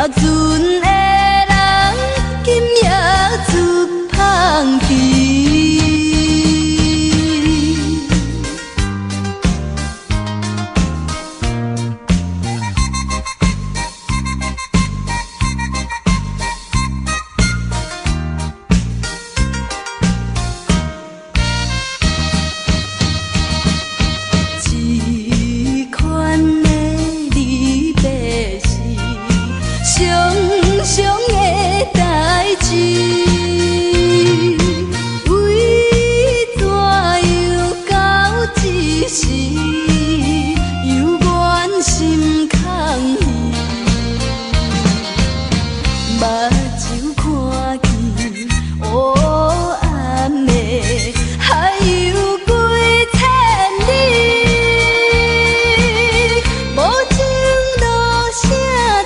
船的人今夜出芳去。这款的离别是常常的代誌，為怎樣到這時猶原心空虛？目睭看見烏暗的海洋幾千里，無情落聲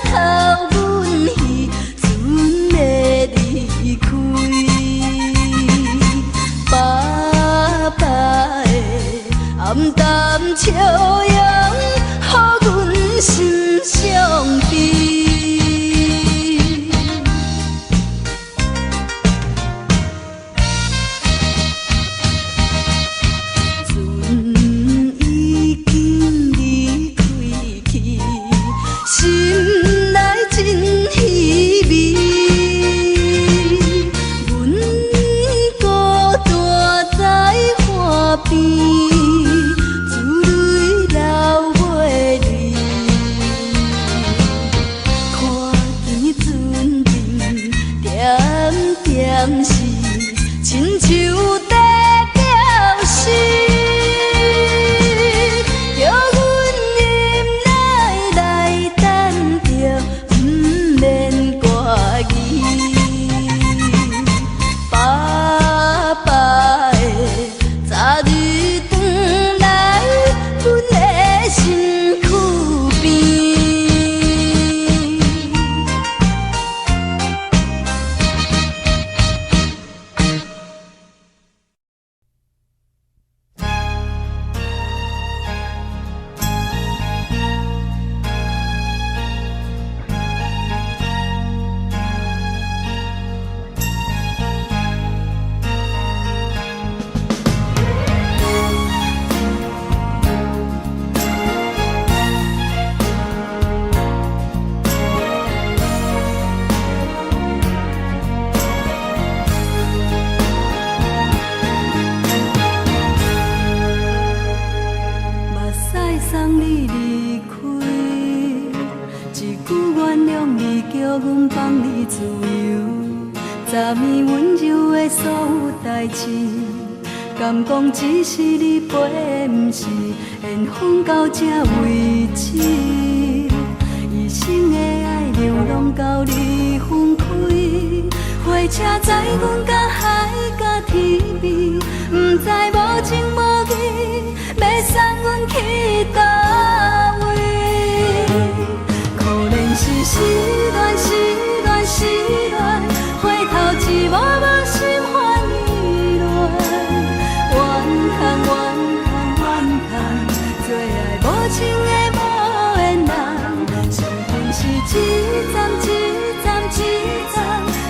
頭阮彼船的離開。爸爸的暗淡笑容，予阮心傷悲。船已經離開去，心內真稀微。阮孤單在岸邊，珠淚流袂離。看見船陣點點是，親像在表示，叫阮忍耐來等著，毋免掛意。爸爸的早日轉來，阮的身軀邊。目屎送你離開，一句原諒你，叫阮放你自由。昨暝溫柔的所有代誌，敢講只是你陪，毋是緣分到這為止。一生的愛流浪到你分開，火車載阮到海角天邊，毋知無情無義，欲送阮去佗位？可憐是失戀，失戀，失戀，回頭一幕幕心煩意亂。怨嘆怨嘆怨嘆，最愛無情的無緣人，相逢是一站一站一站，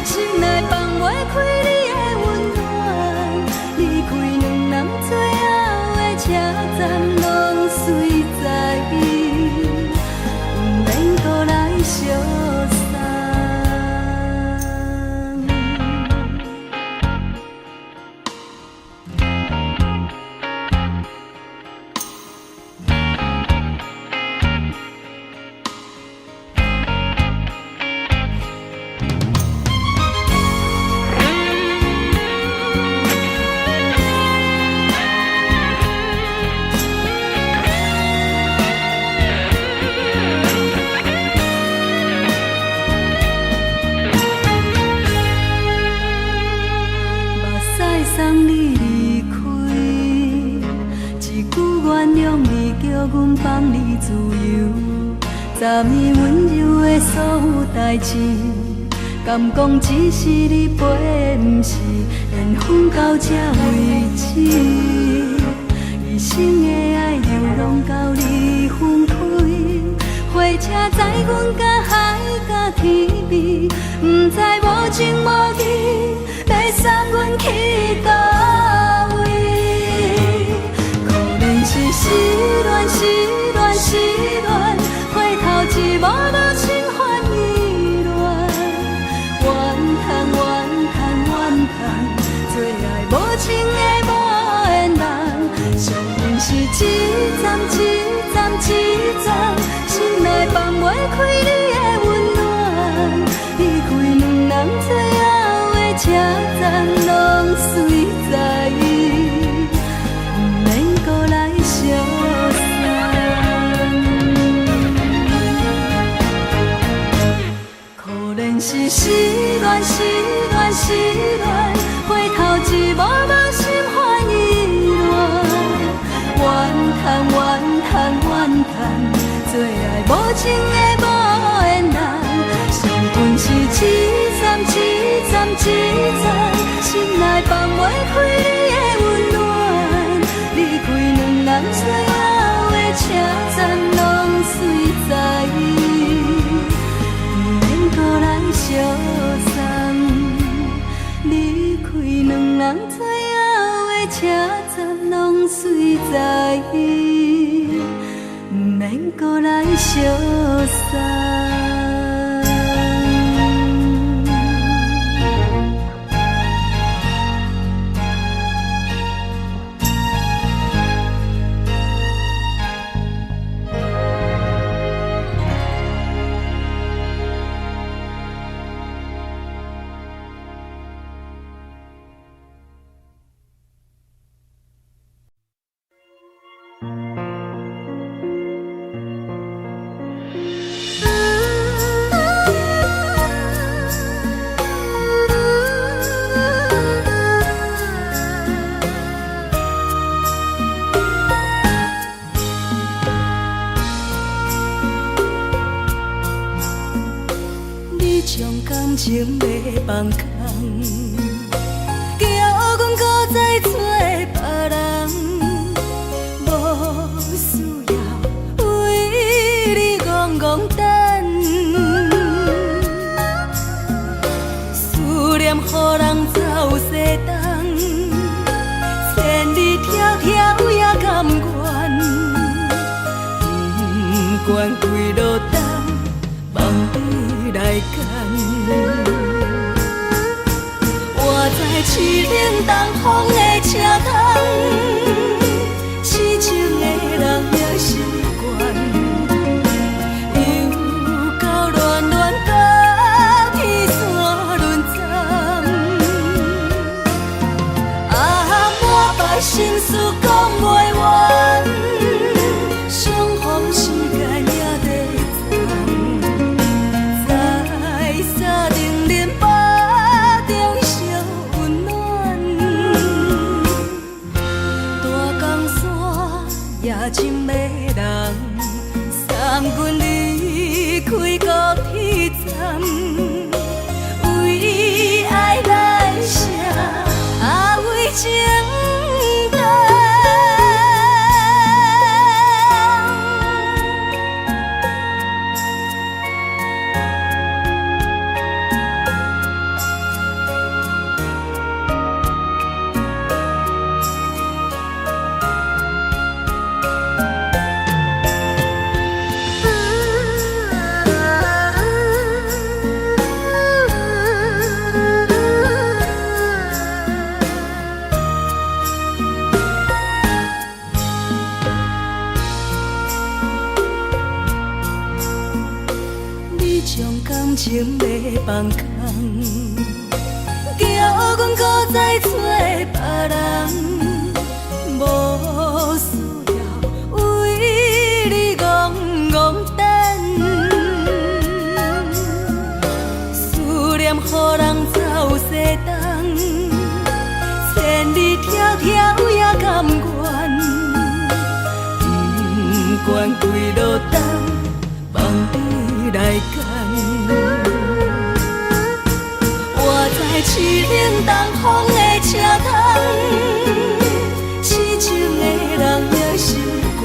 心內放袂開你的溫暖。離開兩人最後的車站，攏隨在伊，毋免閣來相送。目屎送你離開，一句原諒你，叫阮放你自由。昨暝溫柔的所有代誌，敢講只是你陪，毋是緣分到這為止。一生的愛流浪到你分開，火火車載阮甲海佮天邊，毋知無情無義，欲送阮去佗位？可憐是失戀，失戀，失戀，回頭一望無心煩意亂。怨嘆怨嘆怨嘆，做愛無情的無緣人，惜阮是一站一站一站，心內放袂開你的溫暖。離開兩人最後的車站，攏隨在伊，毋免閣來相送。可憐是失戀，失戀，失戀，回頭一望無心煩意亂。怨嘆怨嘆怨嘆，做愛無情的無緣人，惜阮是一站一站一站，心內放袂開你的溫暖。離開兩人最後的車站，攏隨在伊，毋免閣來相送。離開兩人最後的車站，攏隨在伊，毋免閣來相送。你將感情欲放空，叫阮閣再找別人，無需要為你戇戇等，思念予人走西東，千里迢迢也甘願，不管幾落冬，放你來揀。我在凄冷東風的車窗，痴情的人也習慣，又到暖暖甲天山轮转，啊，满腹心事講袂完，相逢時間也短暫，在三重林腹中相溫暖，大江山也情迷人，送阮離開高鐵站，為愛來寫，啊為情等。你將感情欲放空，叫阮閣再找別人，無需要為你戇戇等，思念予人走西東，千里迢迢也甘願，不管幾落冬，放你來揀。我在凄冷東風的車窗，痴情的人也習慣，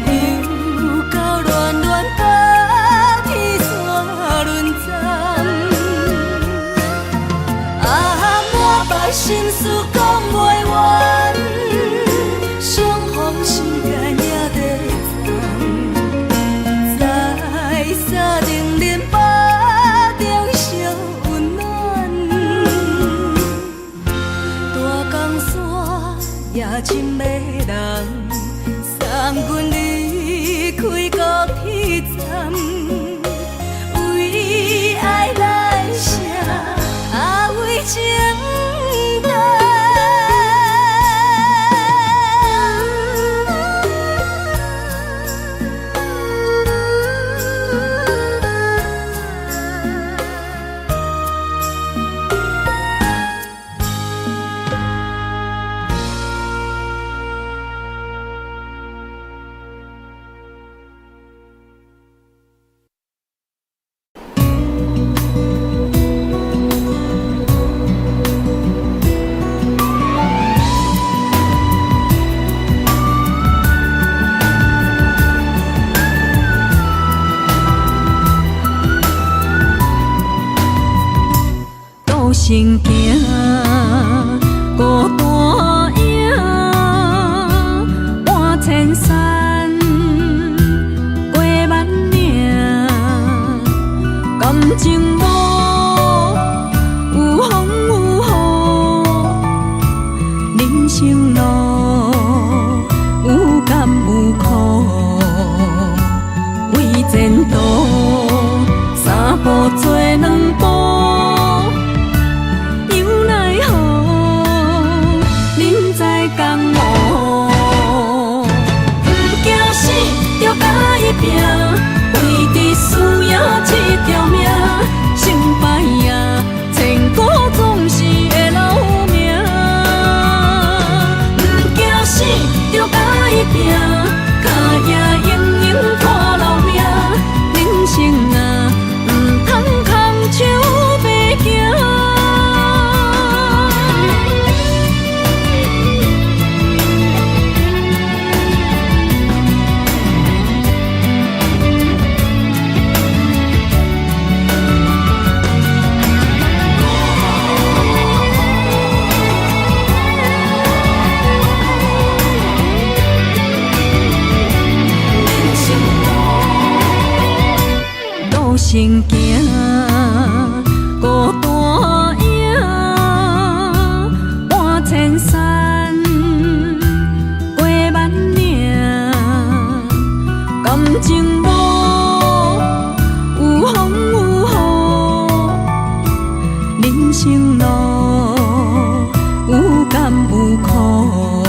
又到暖身行，孤單影，搬千山，過萬嶺，感情路有風有雨，人生路有甘有苦，為前途三步做兩步。又奈何，人在江湖，毋驚死，就共伊拚，為著輸贏這條命，成敗啊，千古總是會留名。毋驚死，就共伊拚，跤跡永永看留名。人生啊，毋通空手白行。人生路，路先行，孤單影，搬千山，過萬嶺，感情路有風有雨，人生路有甘有苦，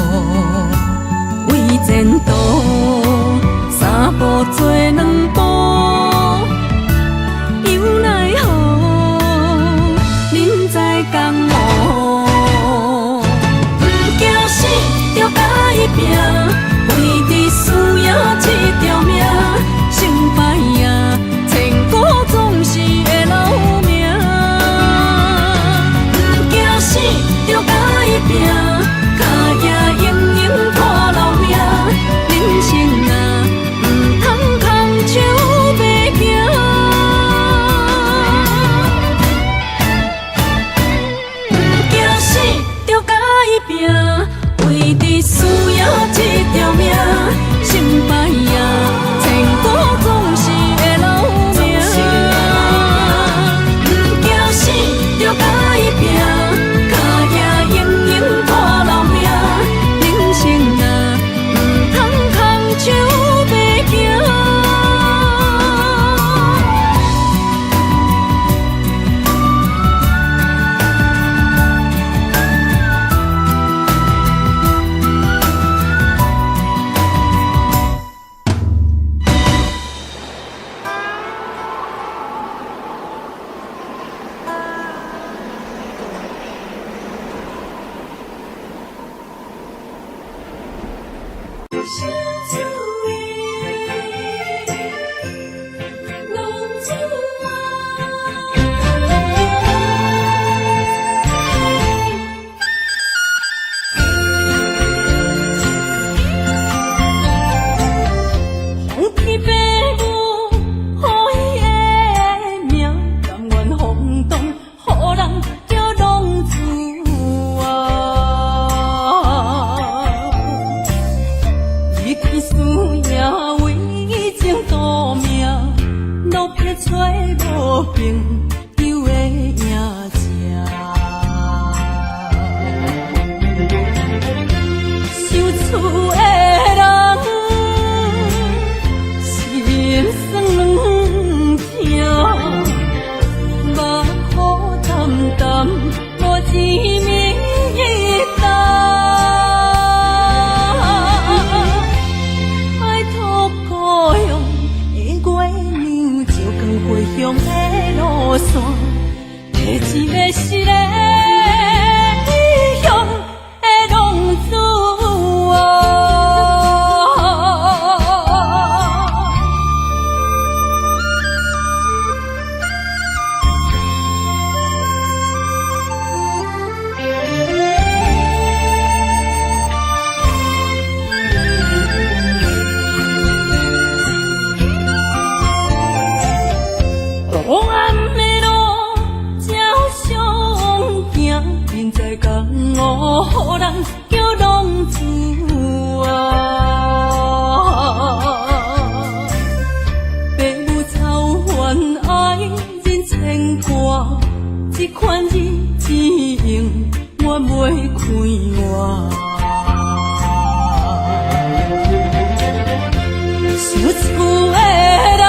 為前途三步做兩步，又奈何，人在江湖，毋驚死，就共伊拚，為著輸贏這條命，成敗啊，千古總是會留名。毋驚死，就共伊拚，跤跡永永看留名。人生啊，毋通空手白行。毋驚死，就共伊拚，為著輸贏這條命，成敗啊，千古總是會留名。毋驚死，就共伊拚，跤跡永永看留名。人生啊，毋通空手白行。相思的浪子啊。风起爸母予伊的名，甘愿风动，予人叫浪子啊。伊去输赢为情赌命，落魄找无朋友的影子。想厝的人，心酸软疼，目雨澹澹，无一暝一冬。爱托故乡的月娘，照光回乡的路线，提一个失礼异乡的浪子啊。黑暗的路照相予人叫浪子啊。爸母操烦爱人牵挂，这款日子永远袂快活。想厝的人，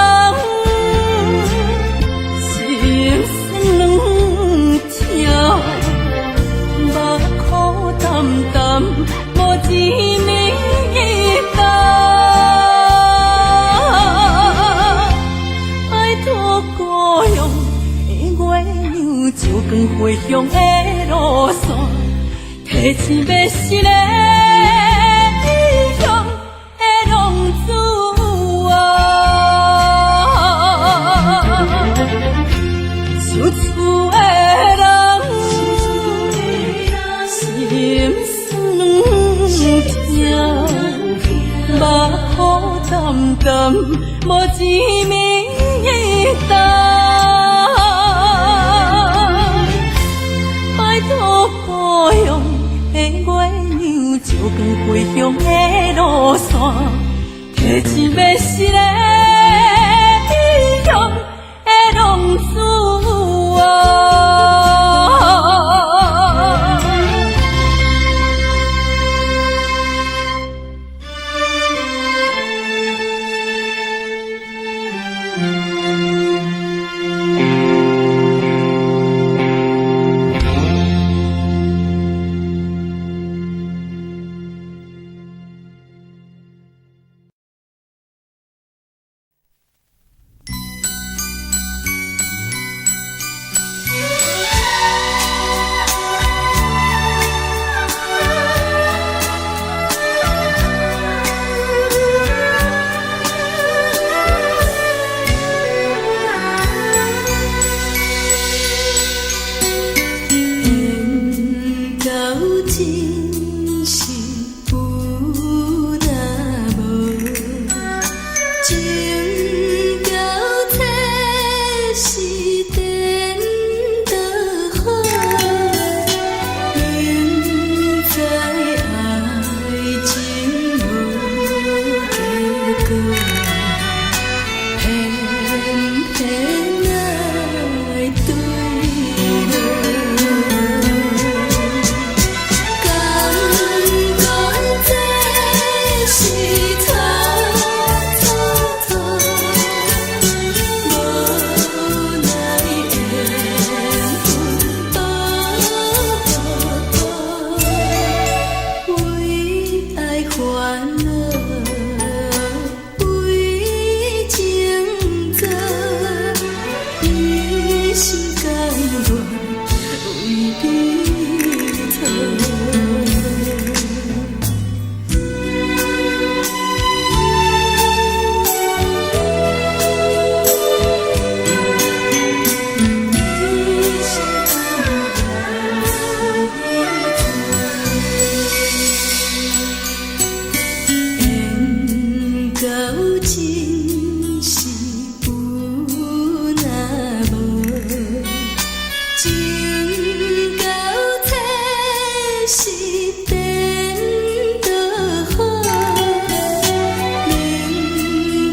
心酸软疼，目苦澹澹，无一暝担。拜托故乡的月娘，照光回乡的路线，提钱欲失的异乡的浪子啊。想厝的人，心酸软疼，目苦澹澹，无一暝担。拜托故乡的月娘，照光回乡的路线，提钱欲失的异乡的浪子啊。缘到真是有若无，情到这是颠倒好，明知爱情无结果，偏偏爱坠落。甘愿这是错错错，无奈缘分薄薄，为爱烦恼，为情做，一心甘愿为你错。一心甘愿为你错。缘到真是有若无，情到这是颠倒好，明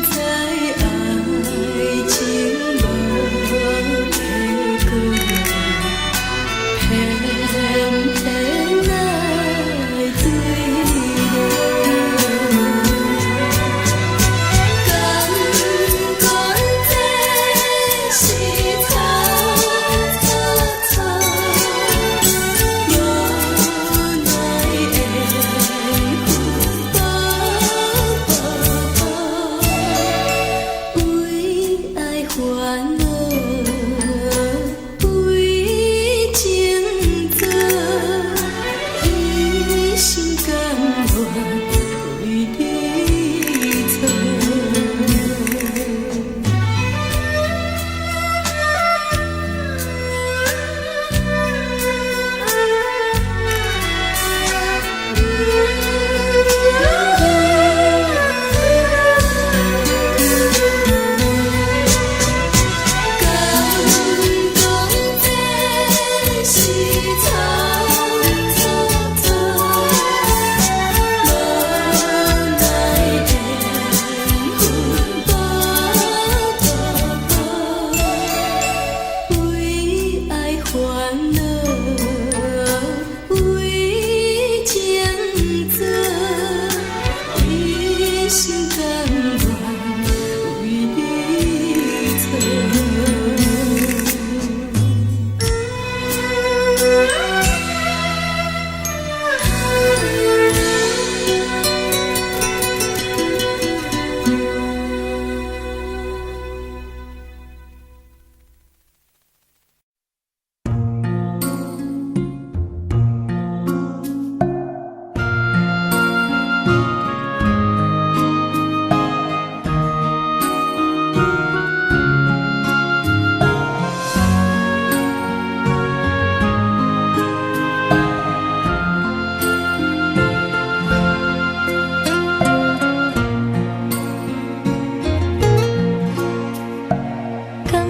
知爱情无结果，偏偏爱坠落。甘愿这是错错错，无奈缘分薄薄薄，为爱烦恼，为情做，一心甘愿为你错。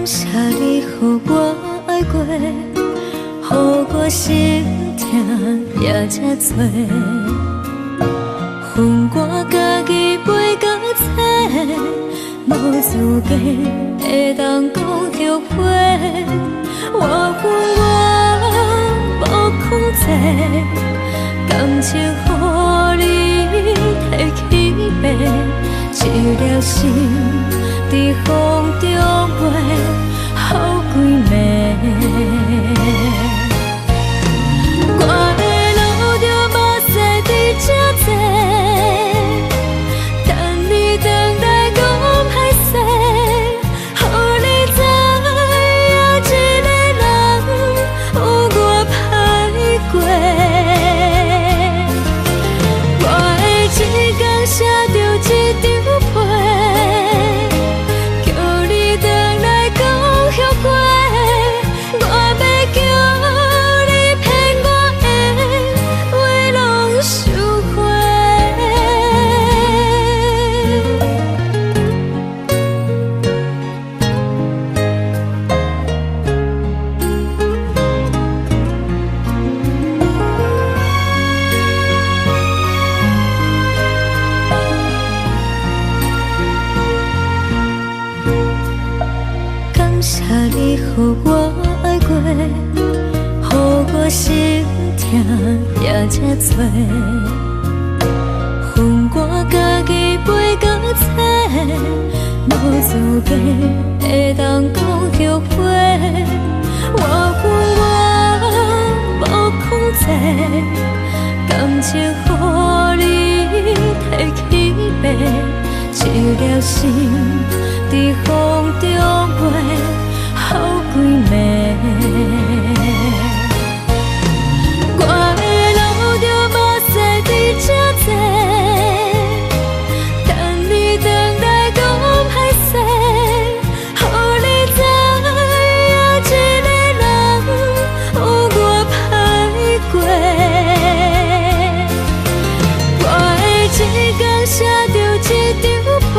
謝你予我愛過，予我心疼也這多。分我家己飛到找，無資格會當講後悔。我恨我無控制，感情予你提去爬，一粒心佇風中飛，好幾暝。我會流著目屎佇這坐，等你轉來講歹勢，予你知影一個人有偌歹過。我會一工寫著一張批，叫你轉來講後悔。我欲叫你騙我的話攏收回。感謝你予我愛過，予我心疼也這多。分我家己飛到找，無資格會當講後悔。我恨我無控制，感情予你提去爬，一粒心佇風中飛，好幾暝。我會流著目屎佇這坐，等你轉來講歹勢，予你知影一個人有偌歹過。我會一工寫著一張批，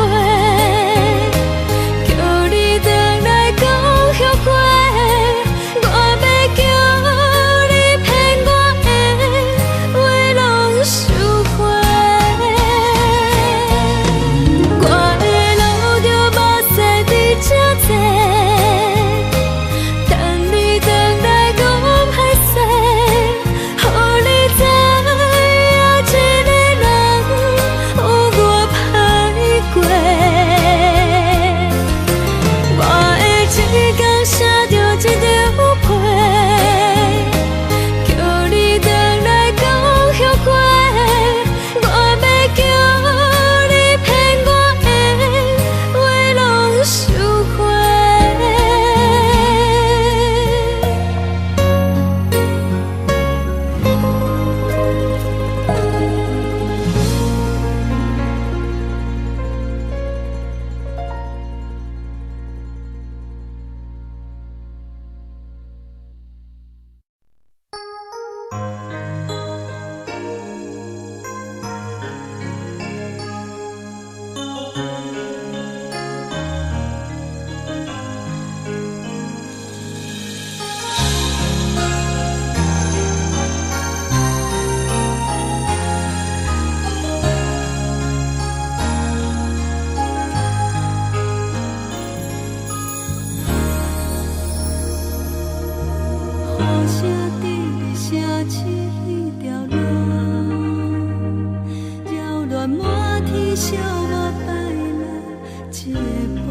叫你轉來講後悔。我欲叫你騙我的話攏收回。我會流著目屎佇這坐，等你轉來講歹勢，予你知影一個人有偌歹過。我會一工寫著一張批，叫你轉來講後悔。我欲叫你騙我的話攏收回。雨声伫咧城市彼條路，擾亂滿天小我擺來這步。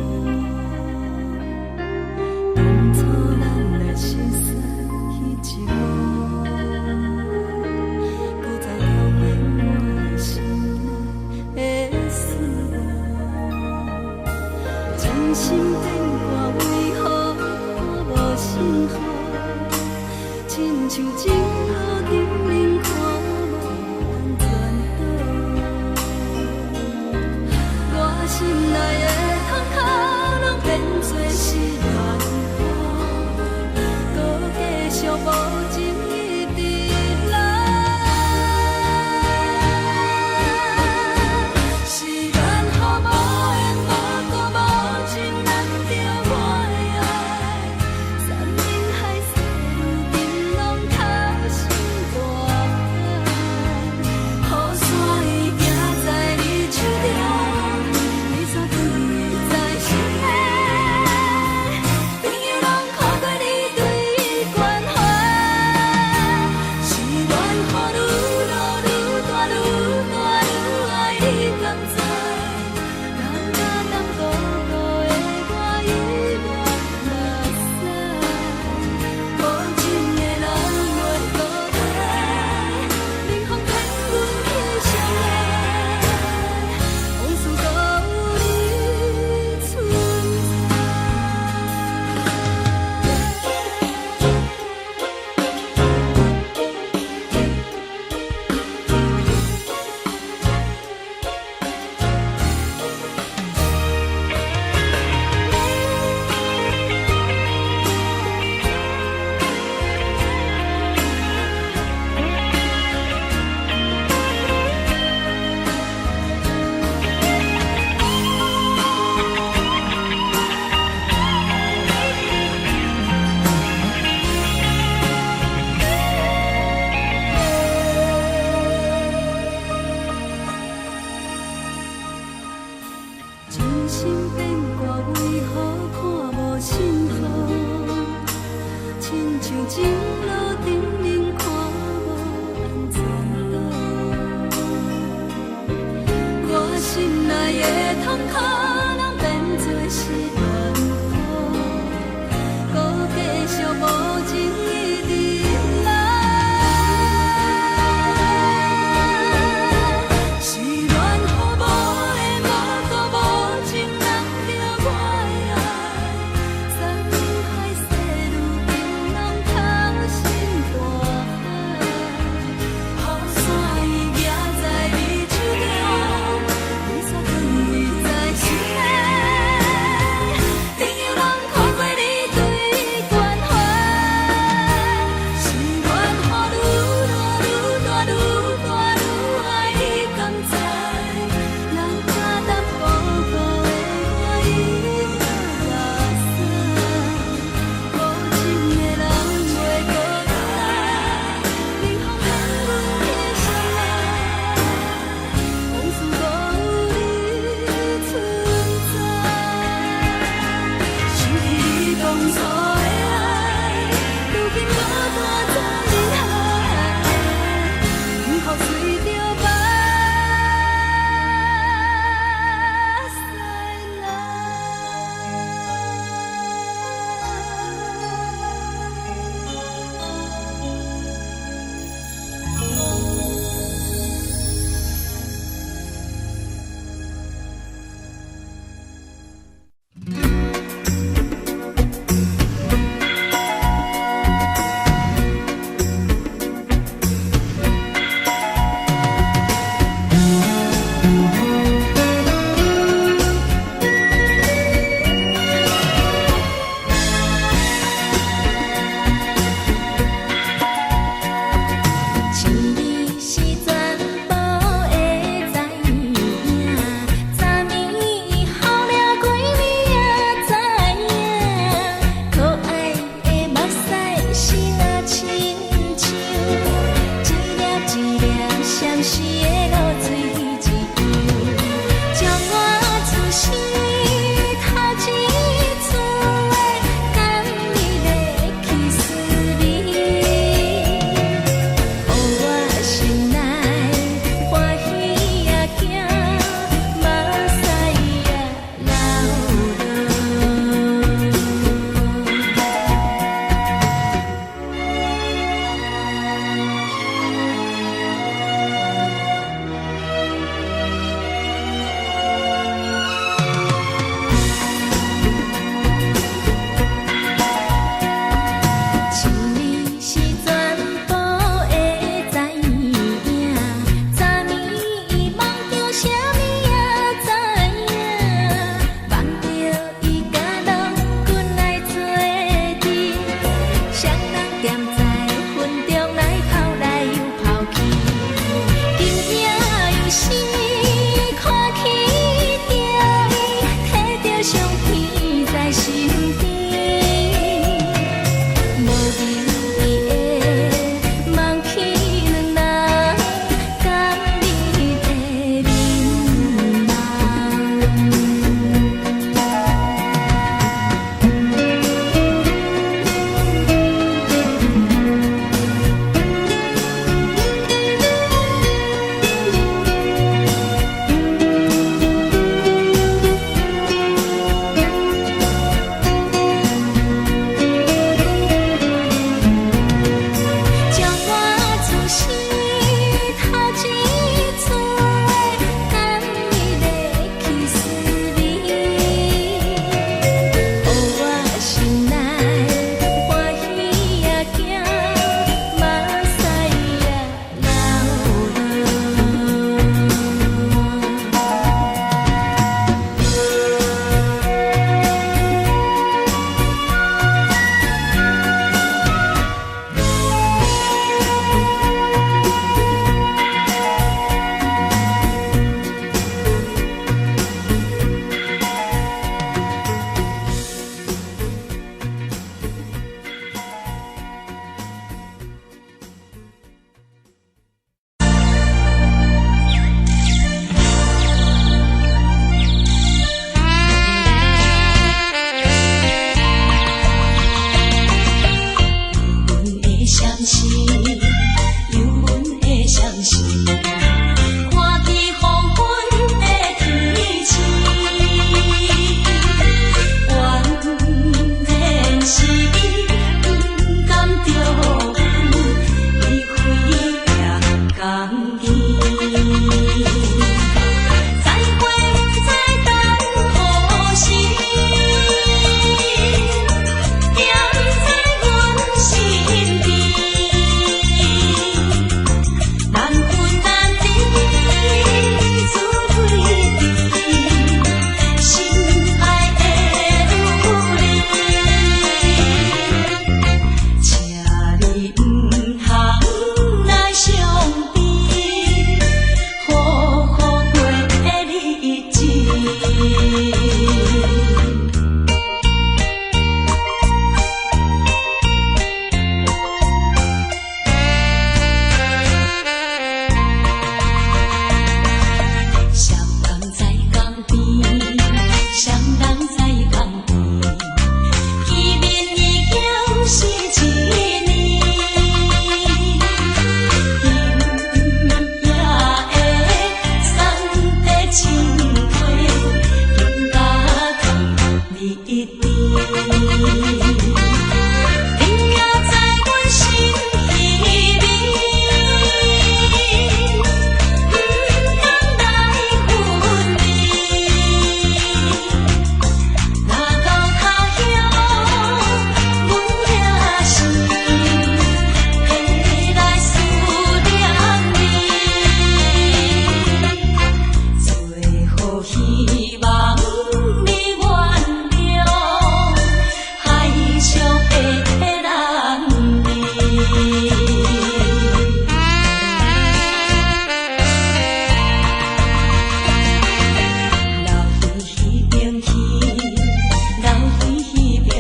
當初咱來熟似彼一幕，閣再重演我的心內的思慕。真心變卦為何看無信號？親像情路頂面看無安全島。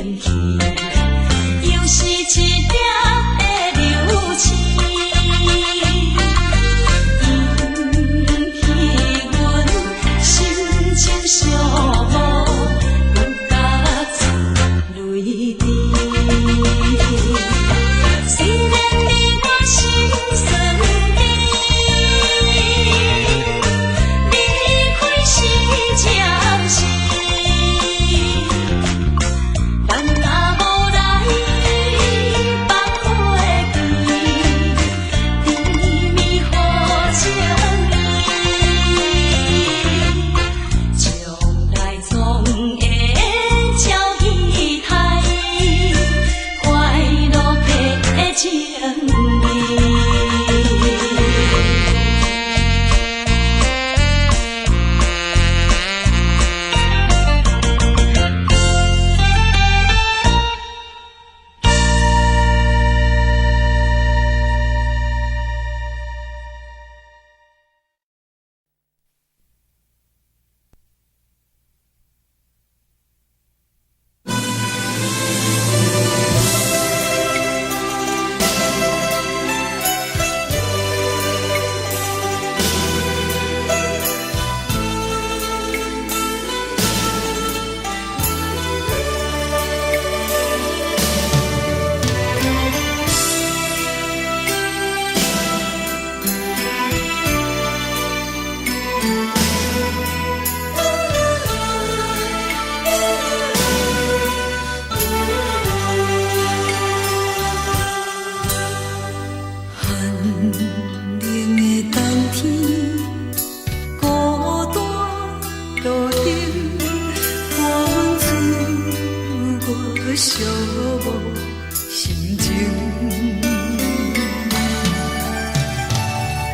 天氣，又是一粒的流星，引起阮心情寂寞，阮甲出淚滴。雖然你我心酸甜，離開是暫時，咱若無來放袂記，甜蜜予情意，將來總會照期待，快樂的情意。寒冷的冬天，孤單路燈，伴阮歲月寂寞心情。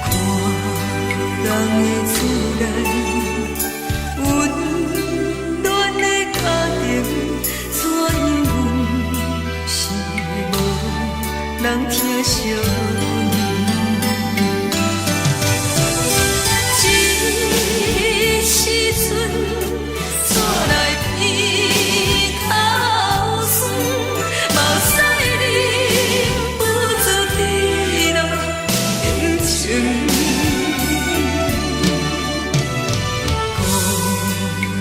看人的厝內，溫暖的家庭，怎樣阮是無人疼惜阮。這時陣，煞來鼻頭酸，目屎忍不住滴落眼睛。故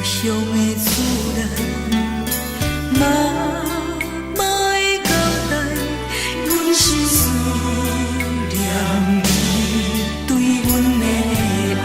鄉的厝內，媽媽的交代，阮是思念你對阮的愛。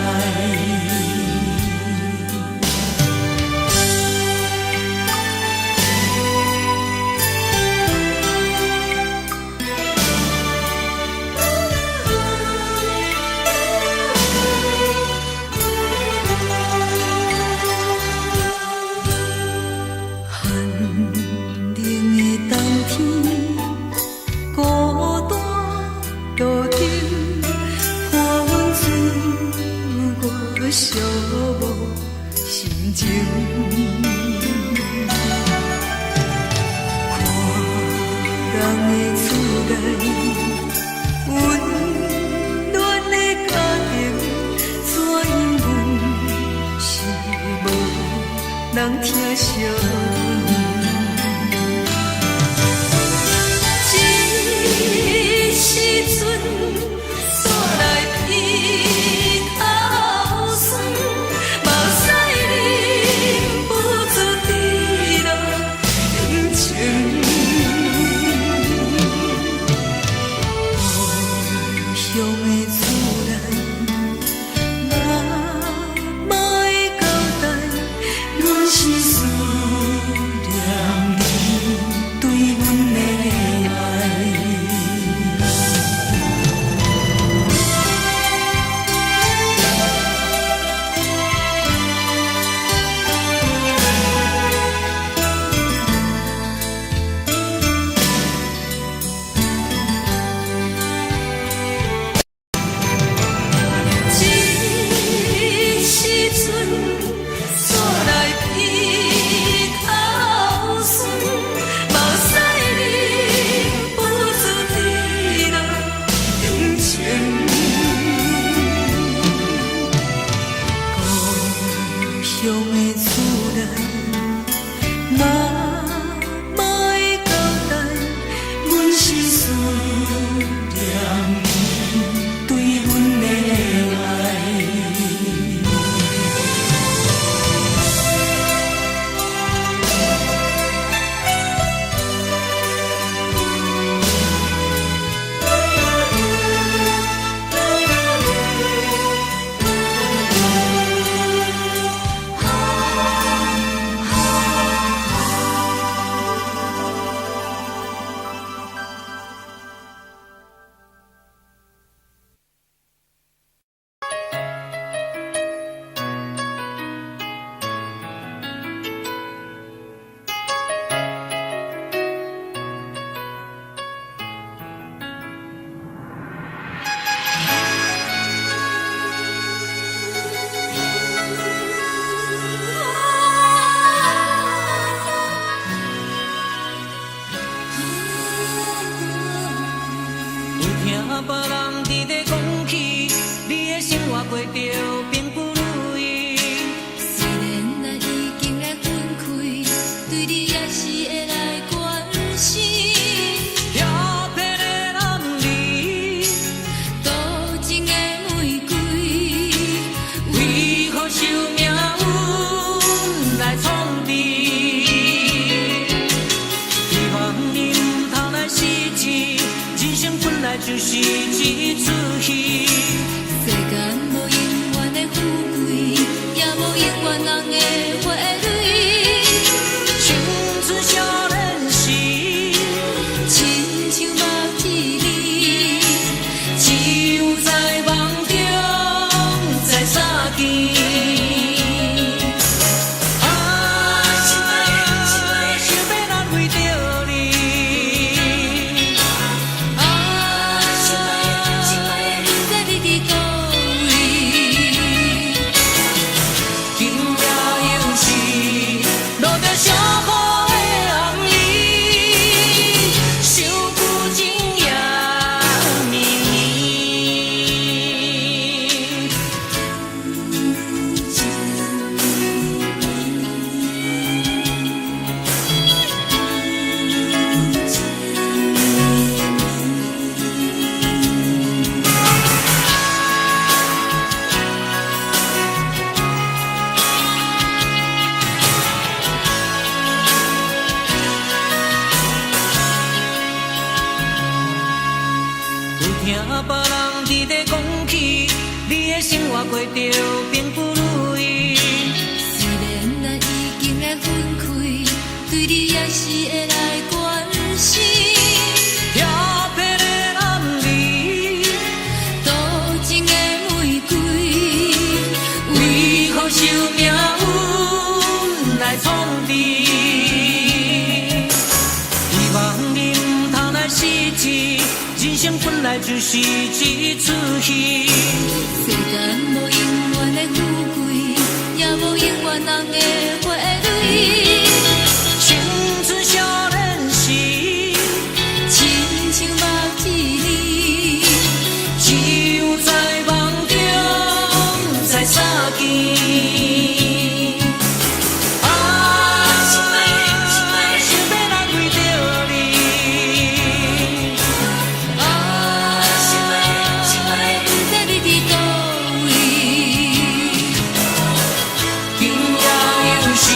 寒冷的冬天，孤單路燈，伴阮歲月寂寞心情。看人的厝內，溫暖的家庭，怎樣阮是無人疼惜阮。這時陣，煞來鼻頭酸，目屎忍不住滴落眼睛。故鄉的厝內，媽媽的交代，阮是思念你對阮的愛。別人佇咧講起，你的生活過著並不如意。雖然咱已經來分開，對你也是會來關心。調皮的男兒，多情的玫瑰，為何受命運來創治？希望你毋通來失志，人生本來就是一齣戲。世間無永遠的富貴，也無永遠人的花蕊。青春少年時，親像目一暝，只有在夢中再相見。啊，想欲難為著你。啊，心愛的，毋知你佇佗位。今夜又是落著小雨的暗暝，想舊情也綿綿。有聽別人佇咧講起，你的生活過著並不如意。雖然咱已經來分開，對你也是會來關心。調皮的男兒，多情的玫瑰，為何受命運來創治？希望你毋通來失志，人生本來就是一齣戲。世間無永遠的富貴，也無永遠人的花蕊。青春少年時，親像目一暝，只有在夢中再相見。啊，想欲難為著你。啊，心愛的，毋知你佇佗位。今夜又是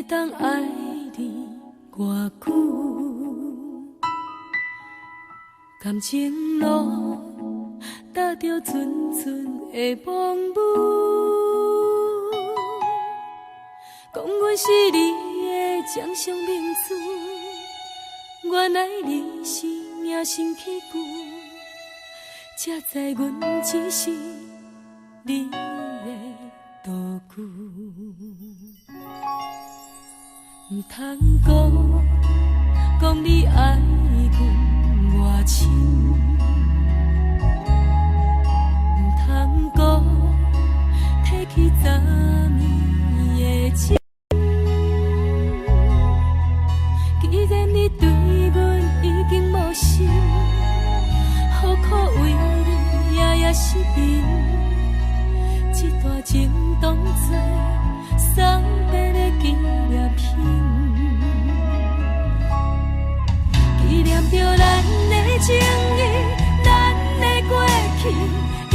當愛你偌久？感情路踏著陣陣的風雨，講阮是你的掌上明珠，原來你是隱身器具，才知阮只是你的道具。毋通講，講你愛阮偌深，毋通講，提起昨暝的情。既然你對阮已經無心，何苦為你夜夜失眠？這段情當作送別的紀念品，紀念著咱的情誼，咱的過去，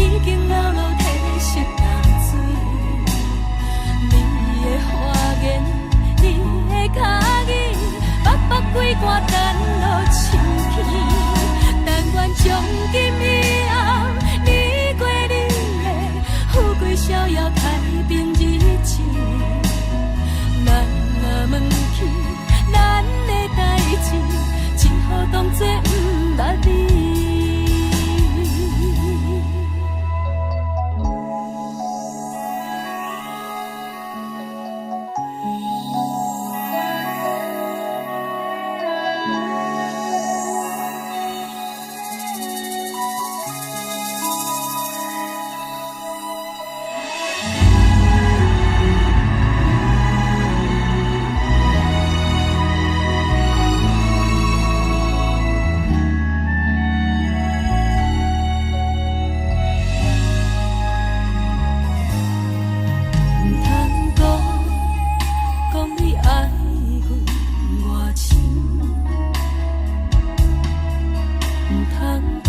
已經老落褪色淡水。你的花言，你的跤語，腹腹規寒等落深去。但願從今以後，你過你的，富貴逍遙太平日子。咱若問起咱的代誌，只好當作毋捌你。毋通講，講你愛阮偌深，毋通講，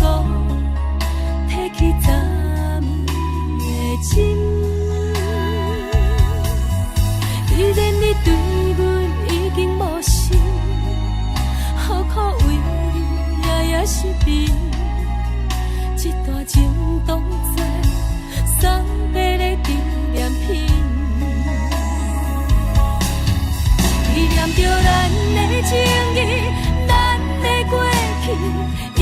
提起昨暝的情。既然你對阮已經無心，何苦為你夜夜失眠？這段情當作送別的紀念品，紀念著咱的情誼，咱的過去，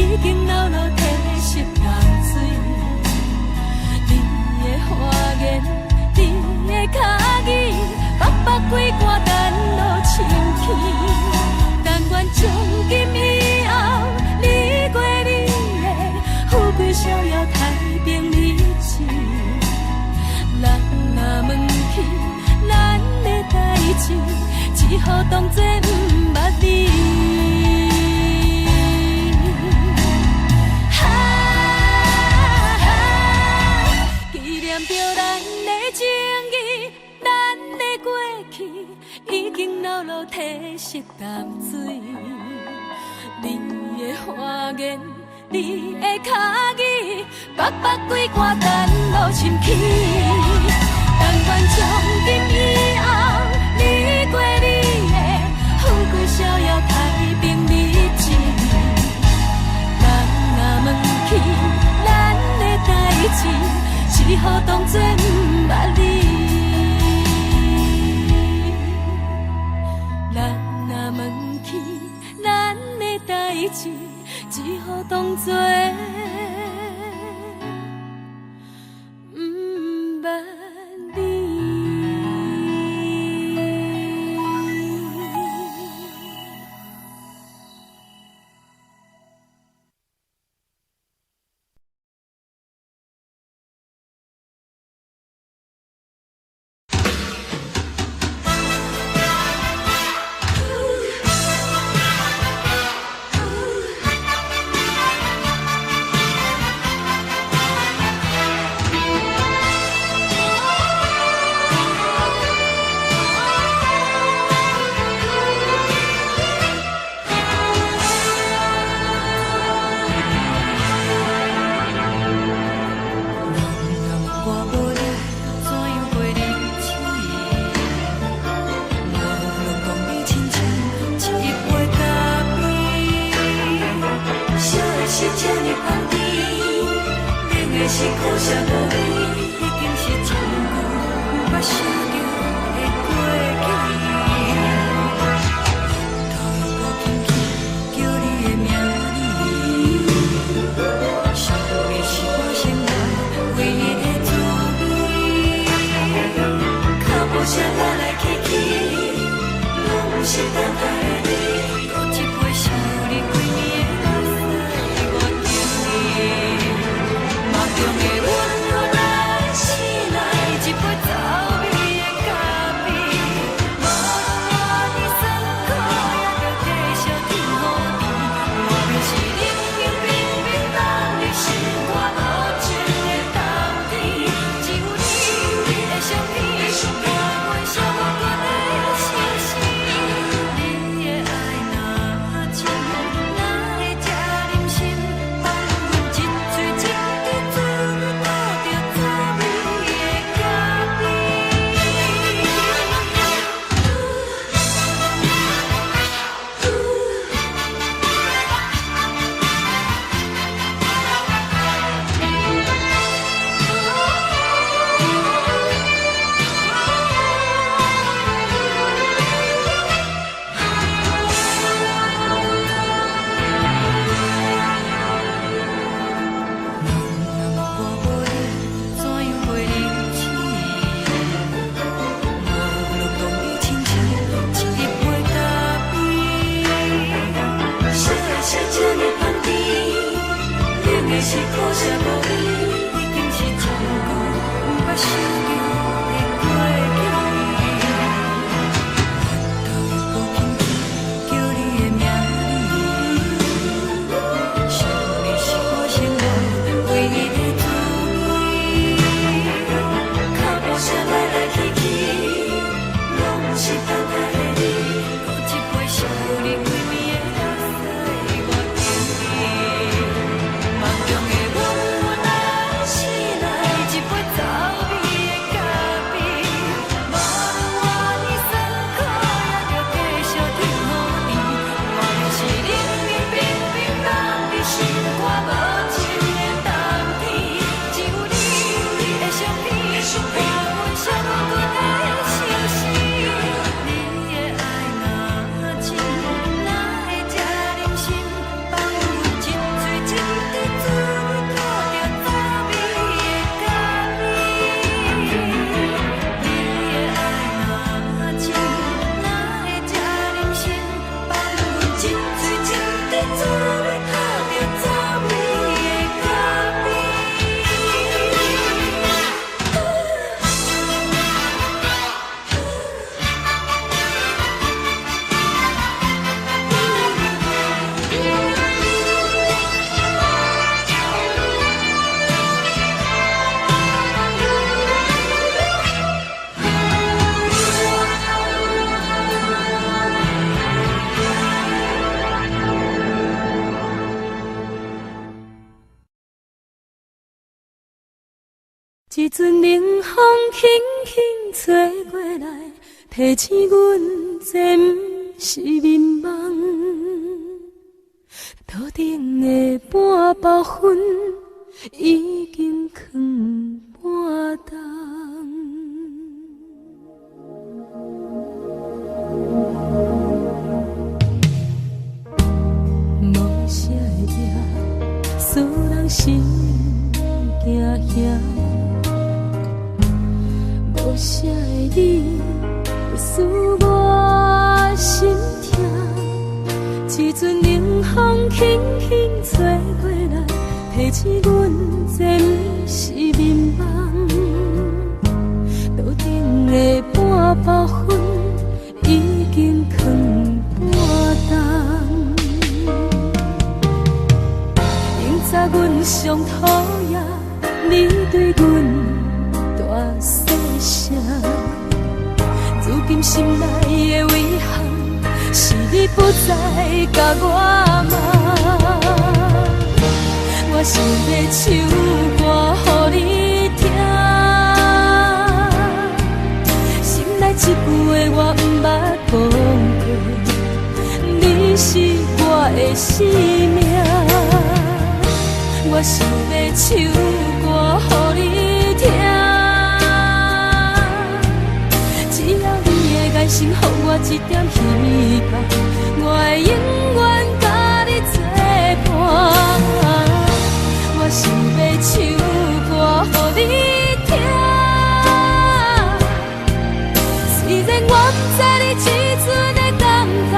已經老落褪色淡水。你的花言，你的跤語，腹腹規寒等落深去。但願從今以後，你過你的，富貴逍遙太平日子。咱若問起咱的代誌，只好當作毋捌你。哈，紀念著咱的情誼，咱的過去，已經老落褪色淡水。你的花言，你的跤語，腹腹規寒等落深去。但願從今以後，你過你的，富貴逍遙太平日子。咱若問起咱的代誌，只好當作毋捌你。咱若問起咱的代誌，只好當作毋捌你。無你，已經是真久毋捌想著的過去。頭又閣輕輕叫你的名字，想你是我生活唯一的滋味。腳步聲來來去去，攏是等待的你。閣一杯屬於你味味的落屎，我敬你。夢中的阮來是來一杯走味的咖啡，無論偌尼酸苦，也著繼續挺予甜。我就是冷冷冰冰凍佇心肝無情的冬天，只有你，你的相片，伴阮寂寞的相思。你的愛若真，哪會這忍心放阮一喙一滴滋味吐著走味的咖啡？你的愛若真，哪會這忍心放阮一喙一滴滋味吐著走味的咖啡？一陣冷風輕輕吹過來，提醒阮這毋是眠夢。桌頂的半包薰已經囥半冬。無聲的夜，使人心驚嚇。無聲的你，使我心痛。一陣冷風輕輕吹過來，提醒阮這毋是眠夢。桌頂的半包薰已經囥半冬。永早阮上討厭你對阮大細聲，如今心內的遺憾，是你不再共我罵。我想欲唱歌予你聽，心內這句話我毋捌講過，你是我的生命。我想欲唱歌予你聽，只要你的眼神予我一點希望，我會永遠佮你作伴。我想欲唱歌予你聽，雖然我毋知你這陣的感覺，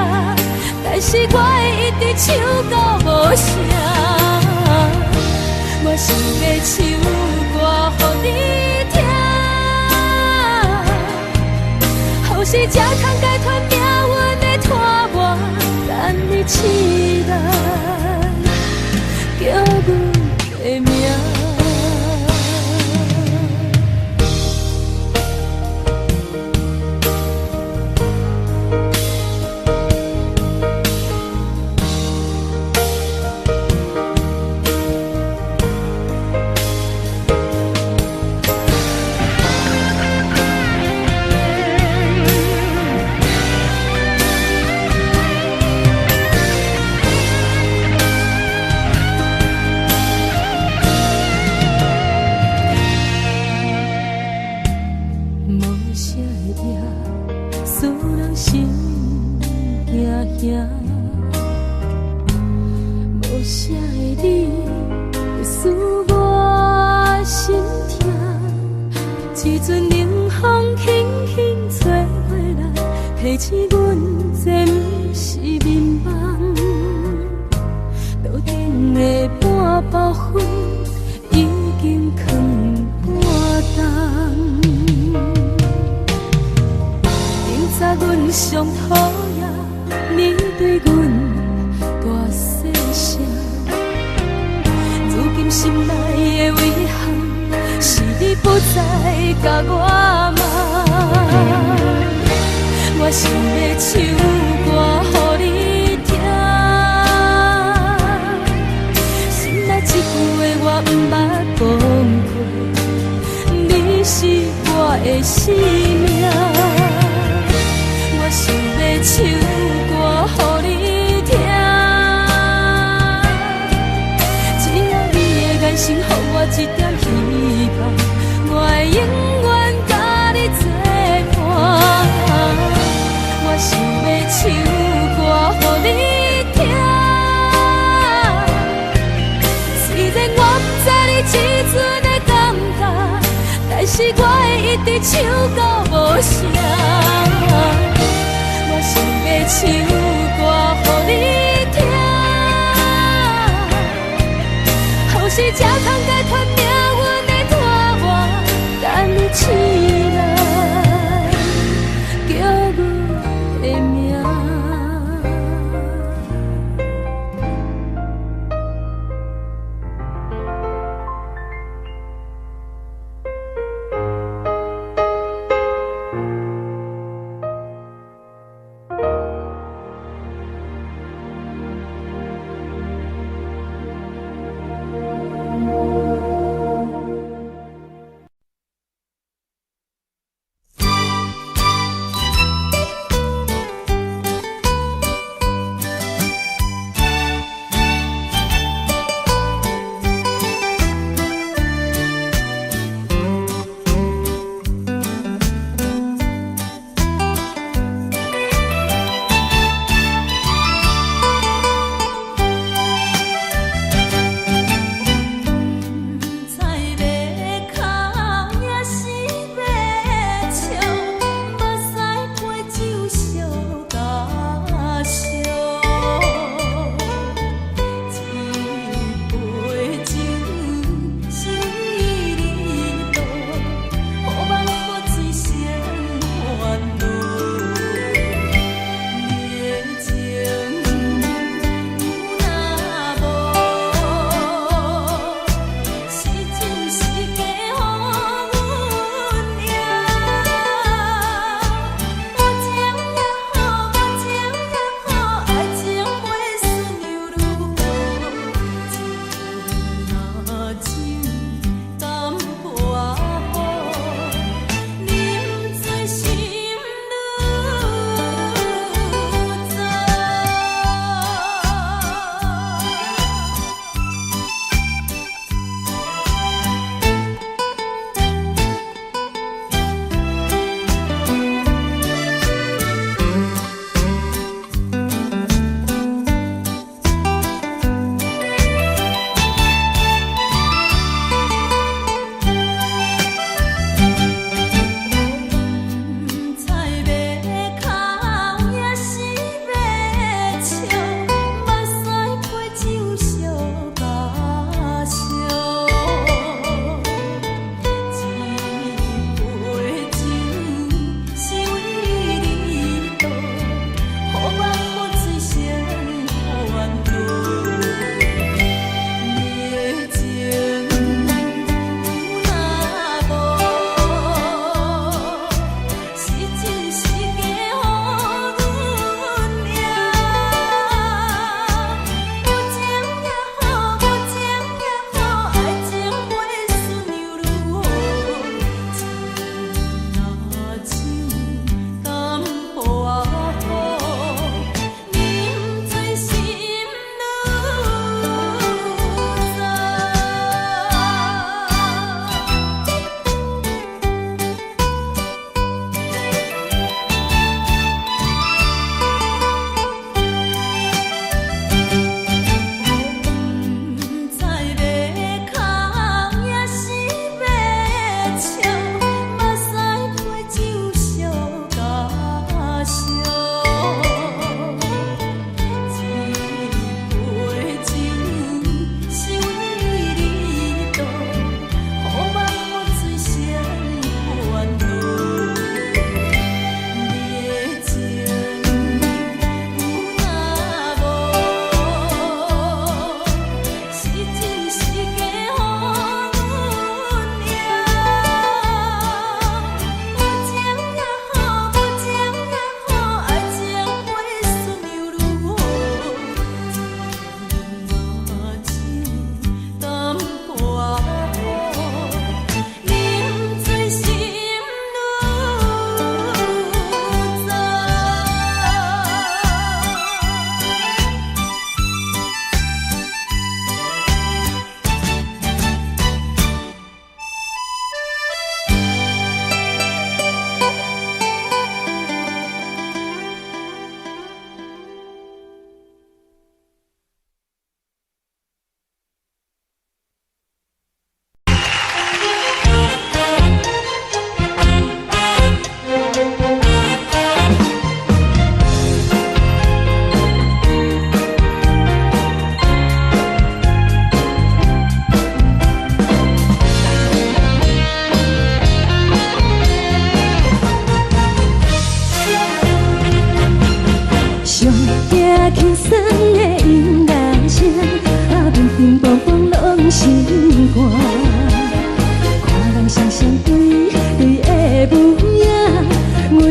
但是我會一直唱到無聲。我想欲唱歌予你聽，予是才通解脫命運的拖磨，等你醒來，叫阮的名。無聲的夜，使人心驚嚇。無聲的你，使我心痛。一陣冷風輕輕吹過來，提醒阮這毋是眠夢。桌頂的半包薰上討厭你對阮大細聲。如今心內的遺憾，是你不再共我罵。我想欲唱歌予你聽，心內這句話我毋捌講過，你是我的生命。我想欲唱歌予你聽，只要你的眼神予我一點希望，我會永遠佮你作伴。我想欲唱歌予你聽，雖然我毋知你這陣的感覺，但是我會一直唱到無聲。我想欲唱歌予你聽，予是才通解脫命運的拖磨，等你醒來，叫阮的名。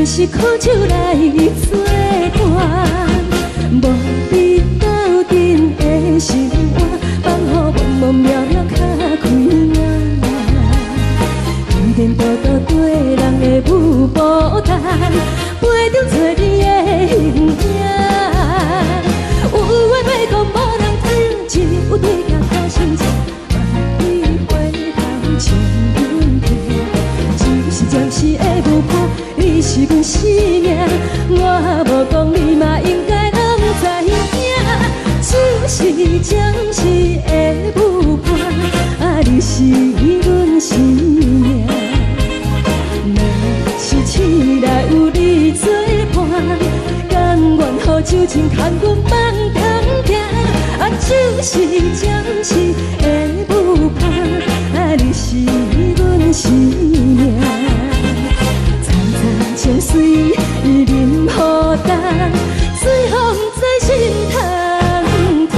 阮是苦酒來做伴，無比鬥陣的心肝，放予茫茫渺渺較開眼。天道道對人的舞步單，陪中找你的形影。有話欲講無人聽，只有對鏡苦心情，萬里回頭穿阮聽。只是暫時的舞伴，你是阮生命，我無講你嘛應該攏知影。只是暫時的舞伴，啊，你是阮生命。若是醒來有你做伴，甘願予酒精牽阮夢通行。啊，只是暫時的舞伴，啊，你是阮生命。層層情水淋雨重，水予毋知心通疼。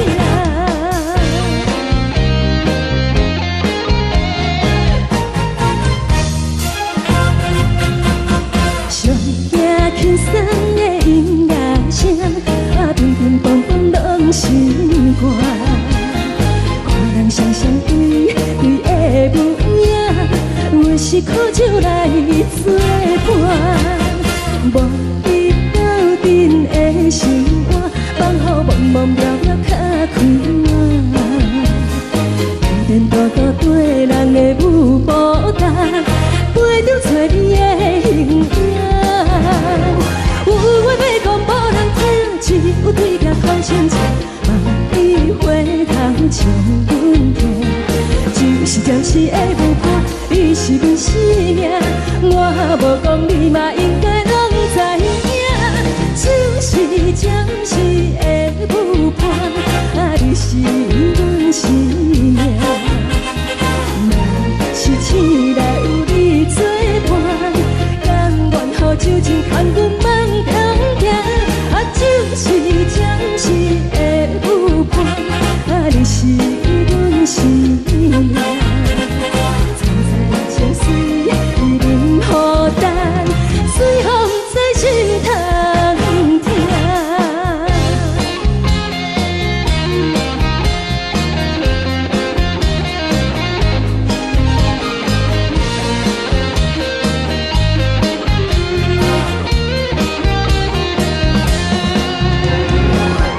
上驚輕鬆的音樂聲，啊，乒乒乓乓攏心肝。看人雙雙對對的舞影，阮是苦酒來做伴，無比鬥陣的心肝，放予茫茫渺渺較開眼。天道道對人的舞步單，陪中找你的形影。有話欲講無人聽，只有對鏡苦心情，望你回頭笑阮聽。只是暫時的舞伴，你是阮生命，我無講你嘛應該攏知影。只是暫時的舞伴，啊，你是阮生命。若是醒來有你做伴，甘願予酒精牽阮夢通行。啊，只是暫時的舞伴，啊，你是阮生命。層層情水淋雨重，水予毋知心通疼。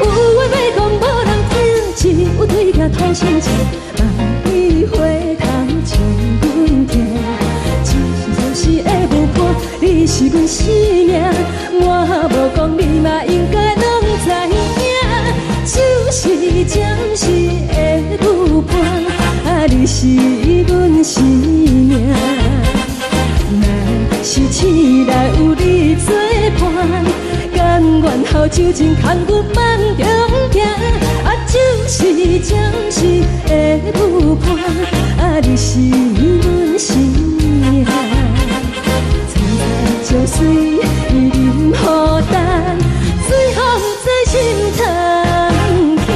有話欲講無人聽，只有對鏡吐心情，望你回頭笑阮聽。只是暫時的舞伴，你是阮生命，我無講你嘛應該攏知影。只是暫時的舞伴，啊，你是阮生命。若是醒來有你做伴，甘願予酒精牽阮夢中行。啊，只是暫時的舞伴，啊，你是阮生命。層層情水淋雨重，水予毋知心通疼。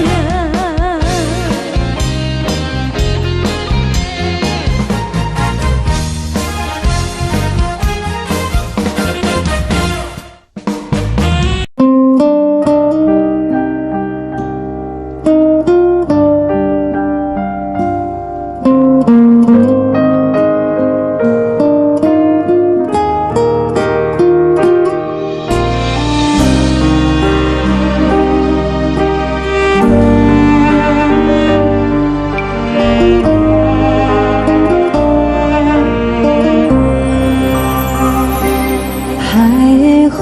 海的風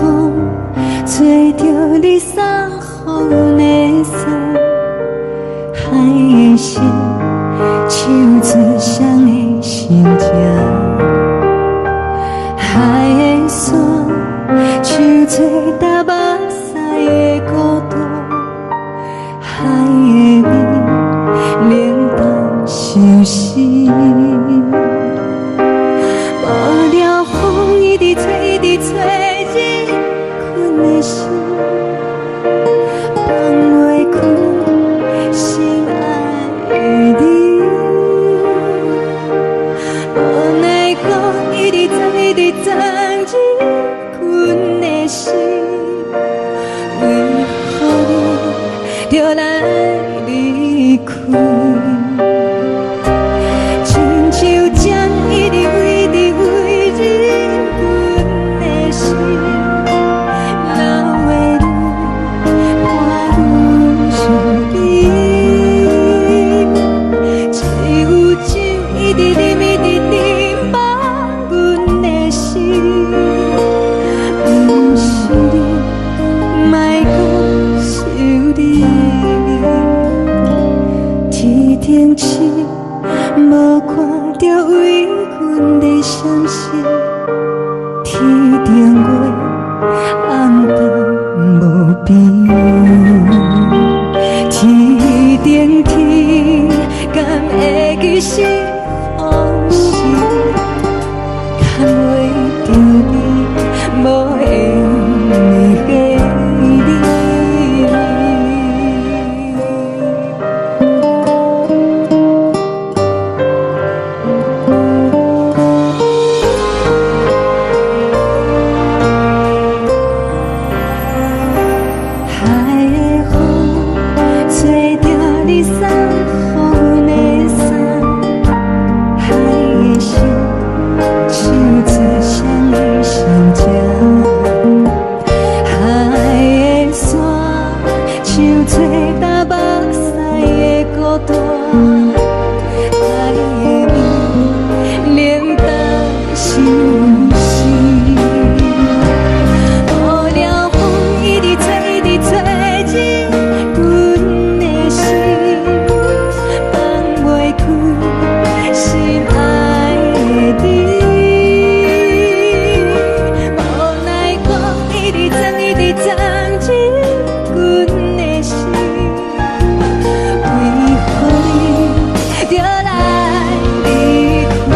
吹著你送予阮的衫，海的聲唱出誰的心情，海的沙唱出搭目屎的孤單，海的味冷淡相思。無聊風一直吹，一直吹，入困的心，放袂開心愛的你。無奈風一直吹，一直鑽入困相信，天頂月暗暝無邊，天頂天敢會記是予時，牽袂著你無緣的你。海的風吹著你送予阮的衫，海的心唱出誰的心情，海的沙唱出東北西的孤單，海的味冷淡相思。無聊風一直吹，一直吹入阮的心，放袂開心愛的你。無奈風一直鑽，一直鑽入阮的心，為何你著來離開？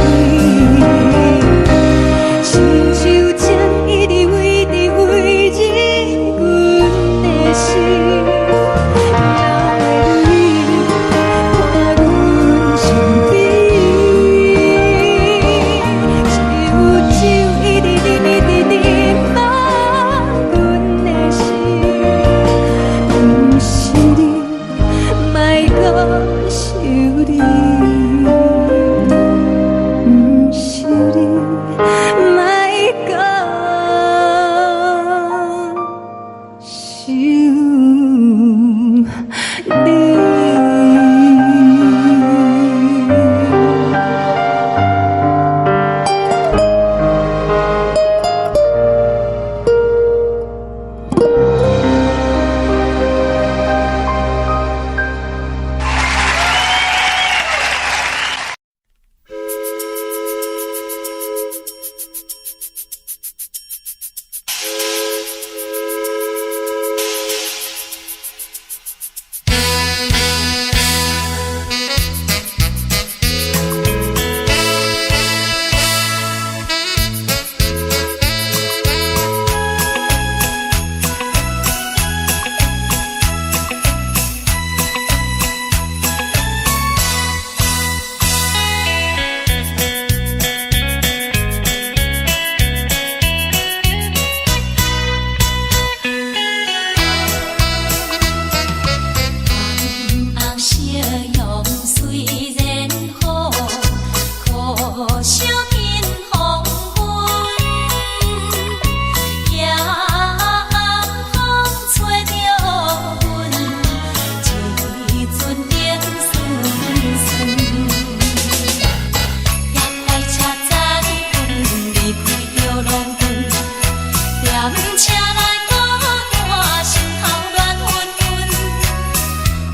親像針一直飛，一直飛入阮的心，哪會你看阮身邊？只有酒一直啉，一直啉，放阮的心，毋是你，莫閣想你，毋是你，莫閣想你。紅夕陽雖然好，可惜見黃昏。夜暗風吹著阮，一陣冷酸酸。搭快車載阮離開著郎君，踮車內孤單，心頭亂紛紛。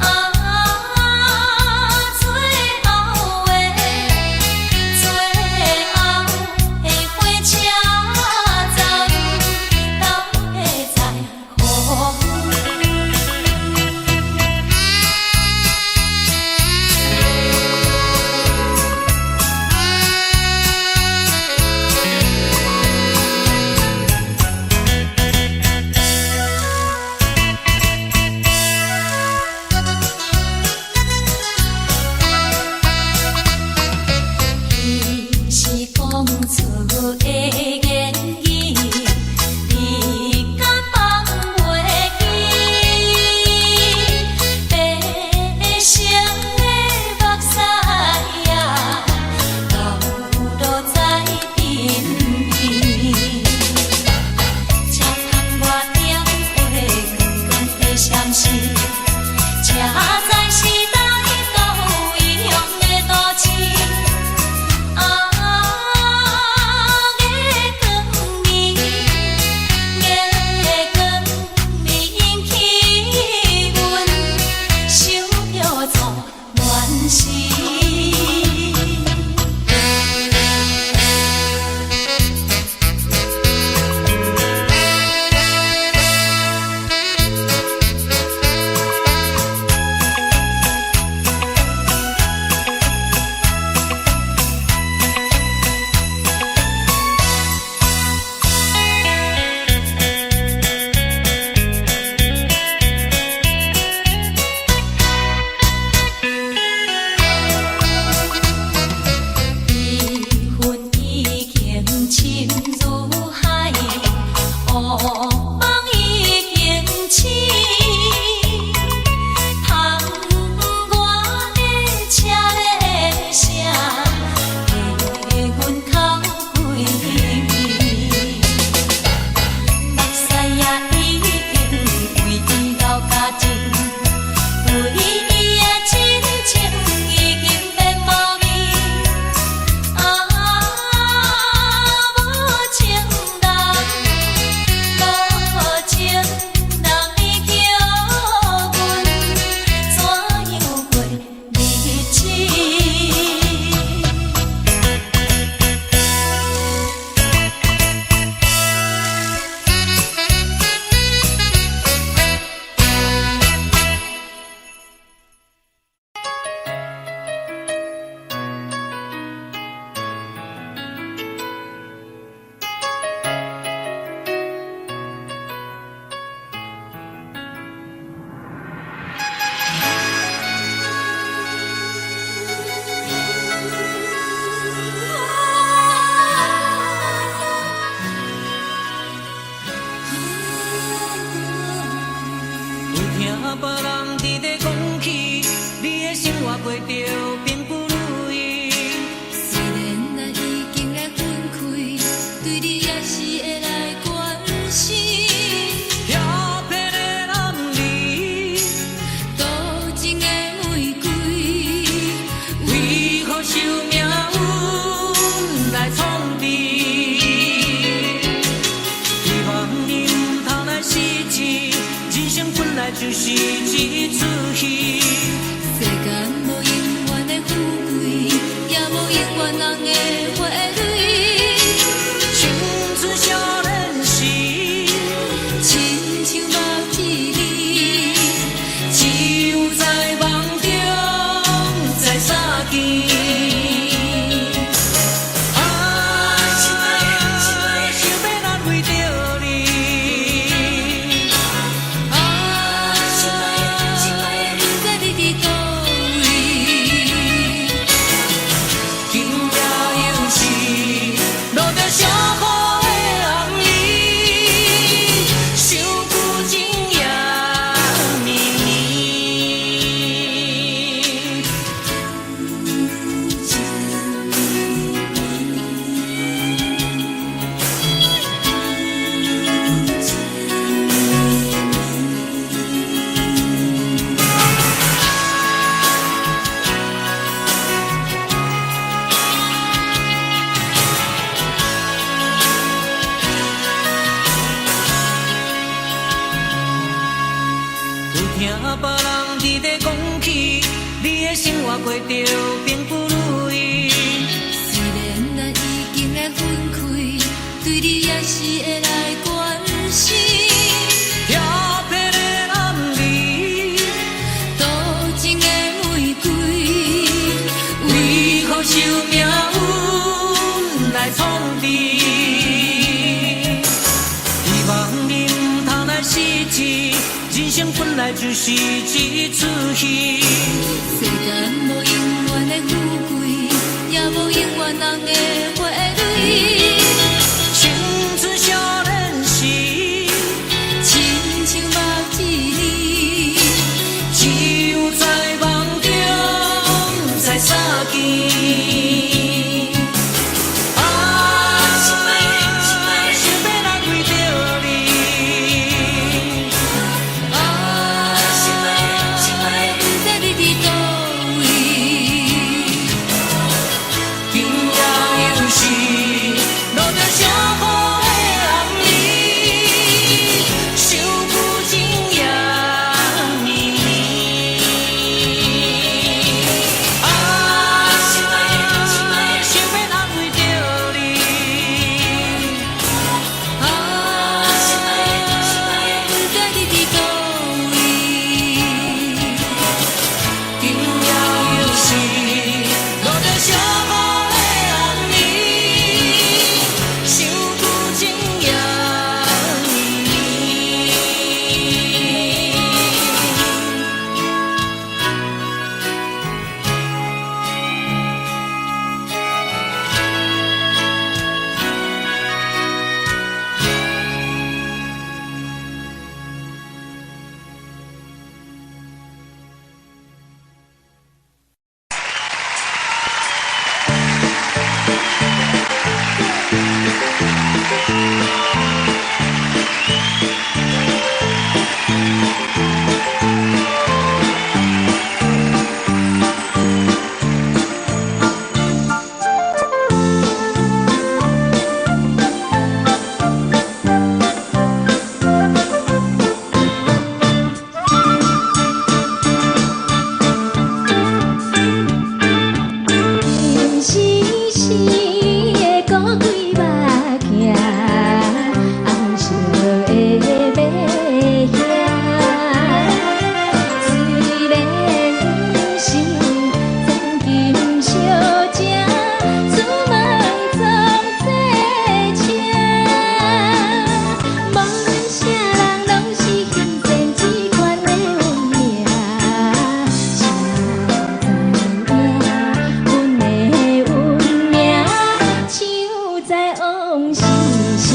啊，最後的最後的火車站，到底在何方？彼是講出的言語，你敢放袂記？白色的目屎啊，流落在鬢邊。車窗外燈火光光的閃烁，車載是來到異鄉的都市。啊，月著並不如意。雖然咱已經來分開，對你也是會來關心。遐騙的男兒，多情的玫瑰，為何受命運來創治？希望你毋通來失志，人生本來就是一齣戲。世間無永遠的富貴，也無永遠人的花蕊。青春少年時，親像目一暝，只有在夢中再相見。啊，想欲難為著你。啊，不知你佇佗位。今夜又是落著小雨的暗暝，想舊情也綿綿。有聽別人佇咧講起，你的生活過著並不如意。雖然咱已經來分開，對你也是會來關心。遐騙的男兒，多情的玫瑰，為何受命運來創治？希望你毋通來失志，人生本來就是一齣戲。世間無永遠的富貴，也無永遠人的花蕊。青春少年時，親像目一暝，只有在夢中再相見。啊，想欲難為著你。啊，不知你佇佗位。今夜又是落著小雨的暗暝，想舊情也綿綿。啊，想欲難為著你。啊，不知你佇佗位。今夜又是落著小雨的暗暝，想舊情也綿綿。人生是个古鬼目镜，红色的马兄。虽然不是千金小姐，出门总坐车。无论啥人，攏是欣羡这款的运命。谁知影阮的运命，唱在往事声。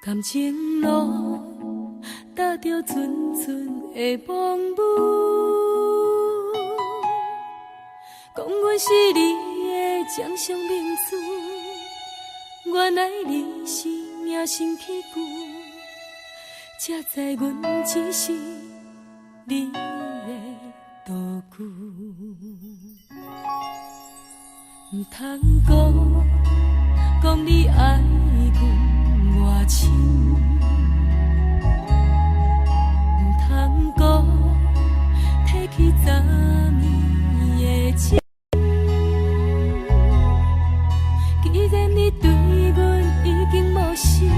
感情路踏著阵阵的风雨，講阮是你的掌上明珠，原來你是命生器具，才知阮只是你的道具。毋通講，講你愛阮偌深，毋通閣提起昨暝的情。既然你對阮已經無心，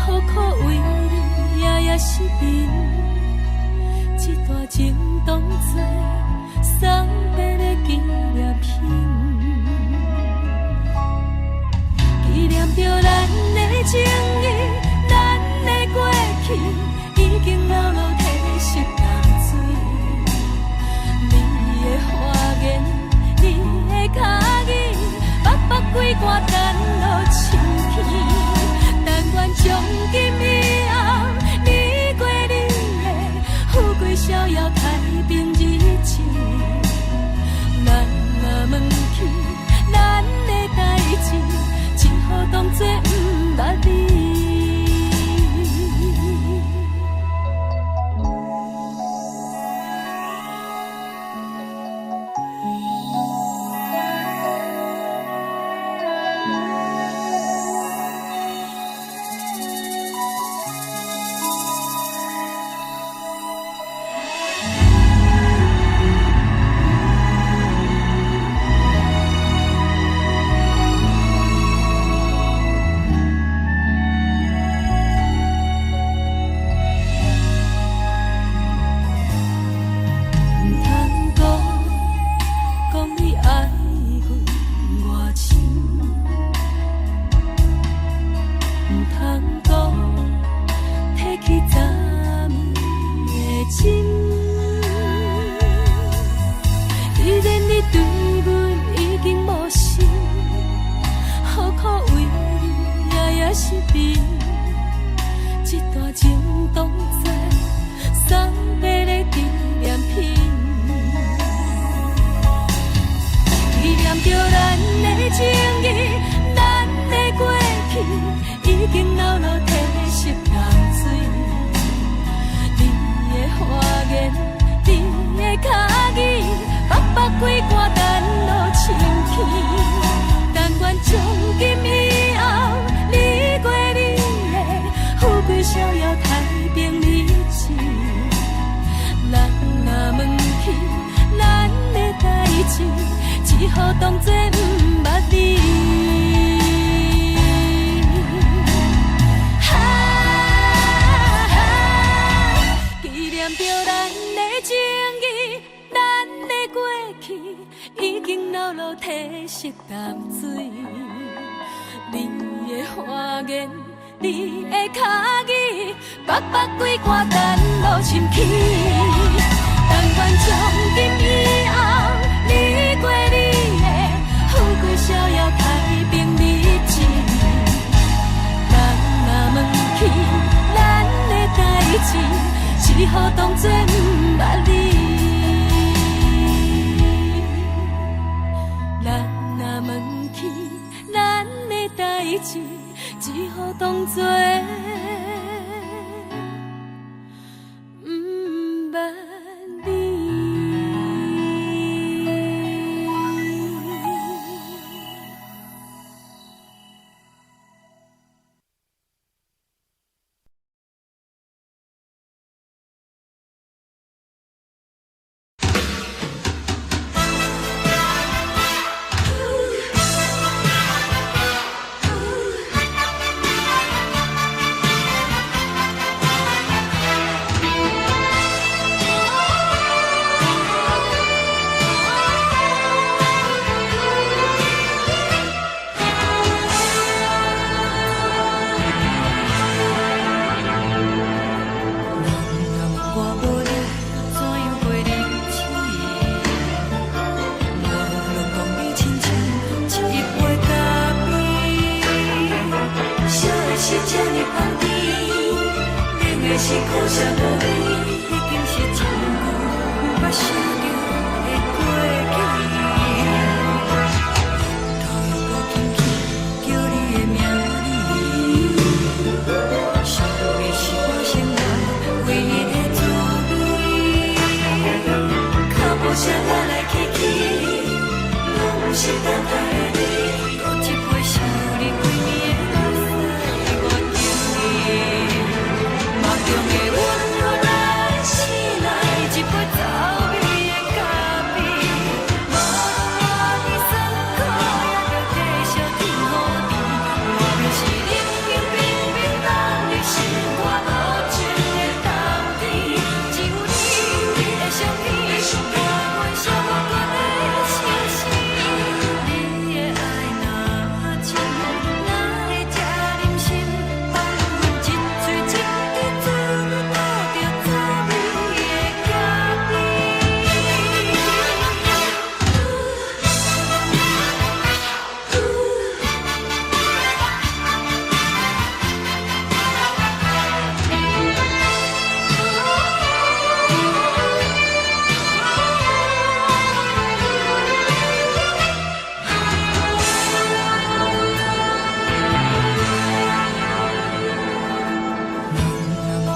何苦為你夜夜失眠？這段情當作送別的紀念品，紀念著咱的情誼，咱的過去，已經老老提色淡水。你的花言，你的跤語，北北歸肝等落深去。但願從今以後，你過你的，富貴逍遙太平日子。咱若問起咱的代誌，只好當作毋捌你。毋通講，講你愛阮偌深，毋通閣提起昨暝的情。既然你對阮已經無心，何苦為你夜夜失眠？這段情當作送別的紀念品，紀念著咱的情誼，咱的過去，已經老老提色淡水。你的花言，你的跤語，北北歸肝等落深去。但願從今以後，你過你的，富貴逍遙太平日子。咱若問起咱的代誌，只好當作毋捌你。哈，紀念著咱的情誼，咱的過去，已經老老提色淡水。你的花言，你的跤語，北北歸肝等落深去。但願從今以後，你過你的，富貴逍遙太平日子。咱若問起咱的代誌，只好當作毋捌你。咱若問起咱的代誌，只好當作毋捌你。這呢香甜，冷的是苦涩無味，已經是真久毋捌想著的過去。頭又閣輕輕叫你的名字，想你是我生活唯一的滋味。腳步聲來來去去，攏毋是等待的你。閣一杯想你規暝的目屎，我敬你。夢中的阮予咱醒來，一杯走味的咖啡。無論偌尼酸苦，也著繼續天雨甜。外面是冷冷冰冰凍入心肝無情的冬天，只有你，你的相片，伴阮寂寞的相思。你的愛若真，哪會這忍心放阮一喙一滴做你吐著滋味的咖啡？若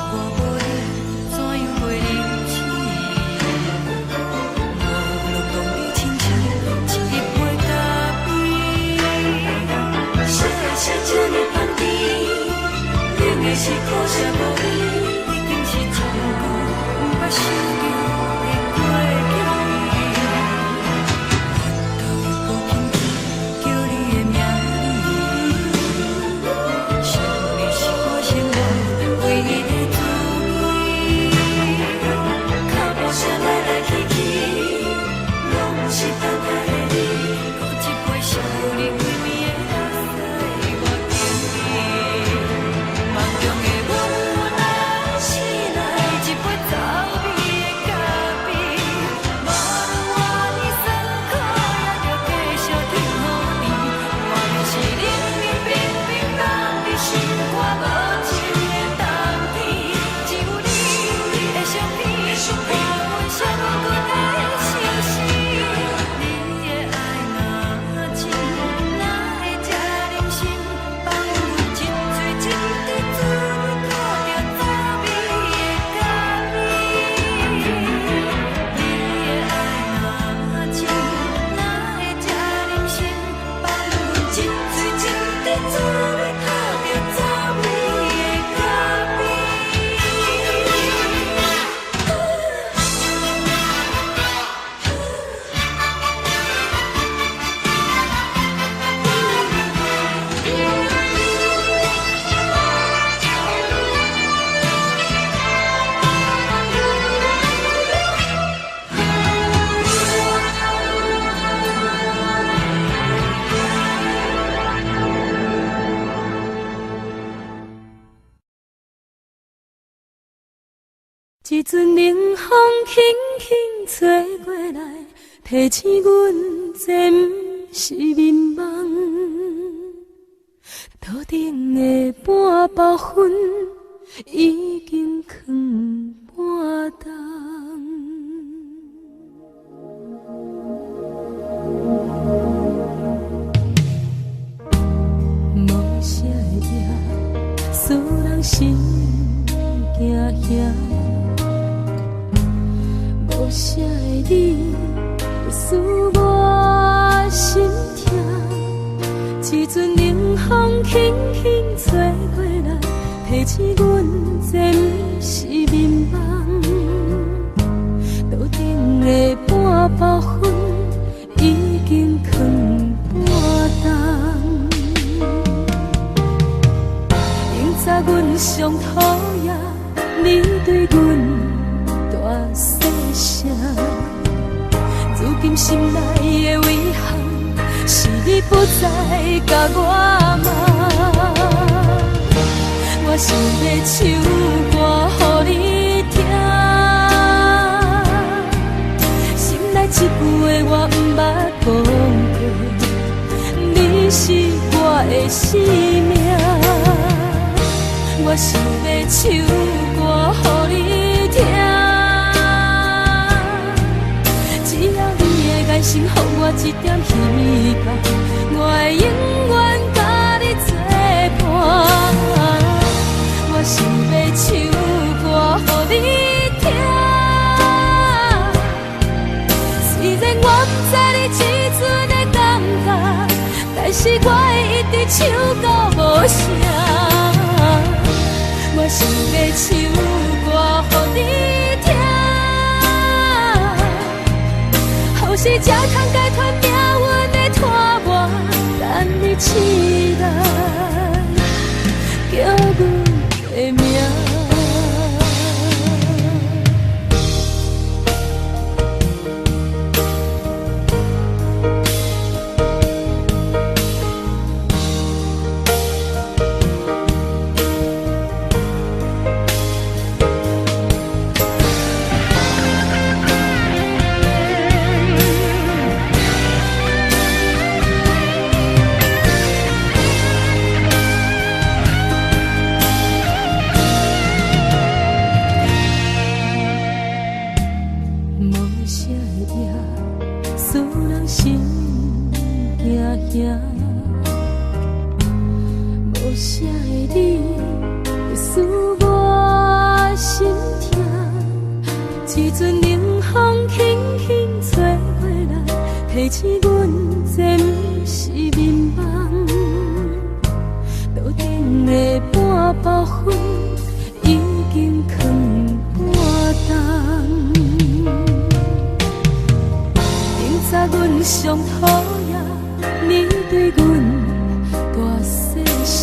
我無你，怎樣過日子？無論當你親像一杯咖啡，啥的是這呢香甜，冷的是苦澀無味，已經是真久毋捌想著的過去。頭又閣輕輕叫你的名字，想你是我生活唯一的滋味。腳步聲來來去去，攏毋是等待的你。閣一杯想你規暝的目屎，我敬你。夢中的阮咱醒來，一杯走味的咖啡。無論偌尼酸苦，也著繼續天雨甜。外面是冷冷冰冰凍入心肝無情的冬天，只有你，你的相片，伴阮寂寞的相思。你的愛若真，哪會這忍心放阮一喙一滴做你吐著滋味的咖啡？你的愛若真，哪會這忍心放阮一喙一滴做你吐著滋味的咖啡？一陣冷風輕輕吹過來，提醒阮這毋是眠夢。桌頂的半包薰已經囥半冬。無聲的夜，使人心驚嚇。無聲的你，使我心痛。一陣冷風輕輕吹過來，提醒阮這毋是眠夢。桌頂的半包薰已經囥半冬。永早阮上討厭你對阮大細聲，如今心內的遺憾是你不再共我罵。我想欲唱歌予你聽，心內這句話我毋捌講過，你是我的生命。我想欲唱歌予你聽，只要你的眼神予我一點希望，我會永遠佮你做伴。我想欲唱歌予你聽，雖然我毋知你這陣的感覺，但是我會一直唱到無聲。我想欲唱歌予你聽，予是才通解脫命運的拖磨，等你醒來，叫阮的名。無聲的夜，使人心驚驚。無聲的你，使我心痛。一陣冷風輕輕吹過來，提醒阮這毋是眠夢。桌頂的半包烟已經囥半冬。頂早阮上討厭你對阮大細聲，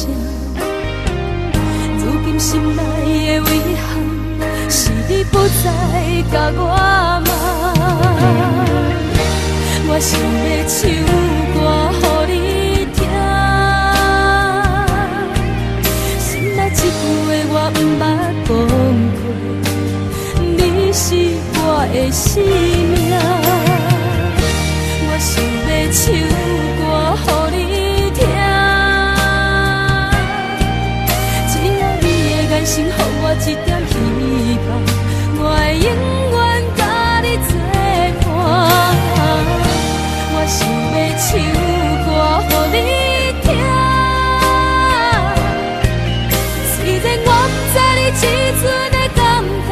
如今心內的遺憾是你不再共我罵。我想欲唱歌予你聽，心內這句話我毋捌講過，你是我的生命。我想欲唱歌予你聽，只要你的眼神予我一點希望，我會永遠佮你做伴。我想欲唱歌予你聽，雖然我毋知你這陣的感覺，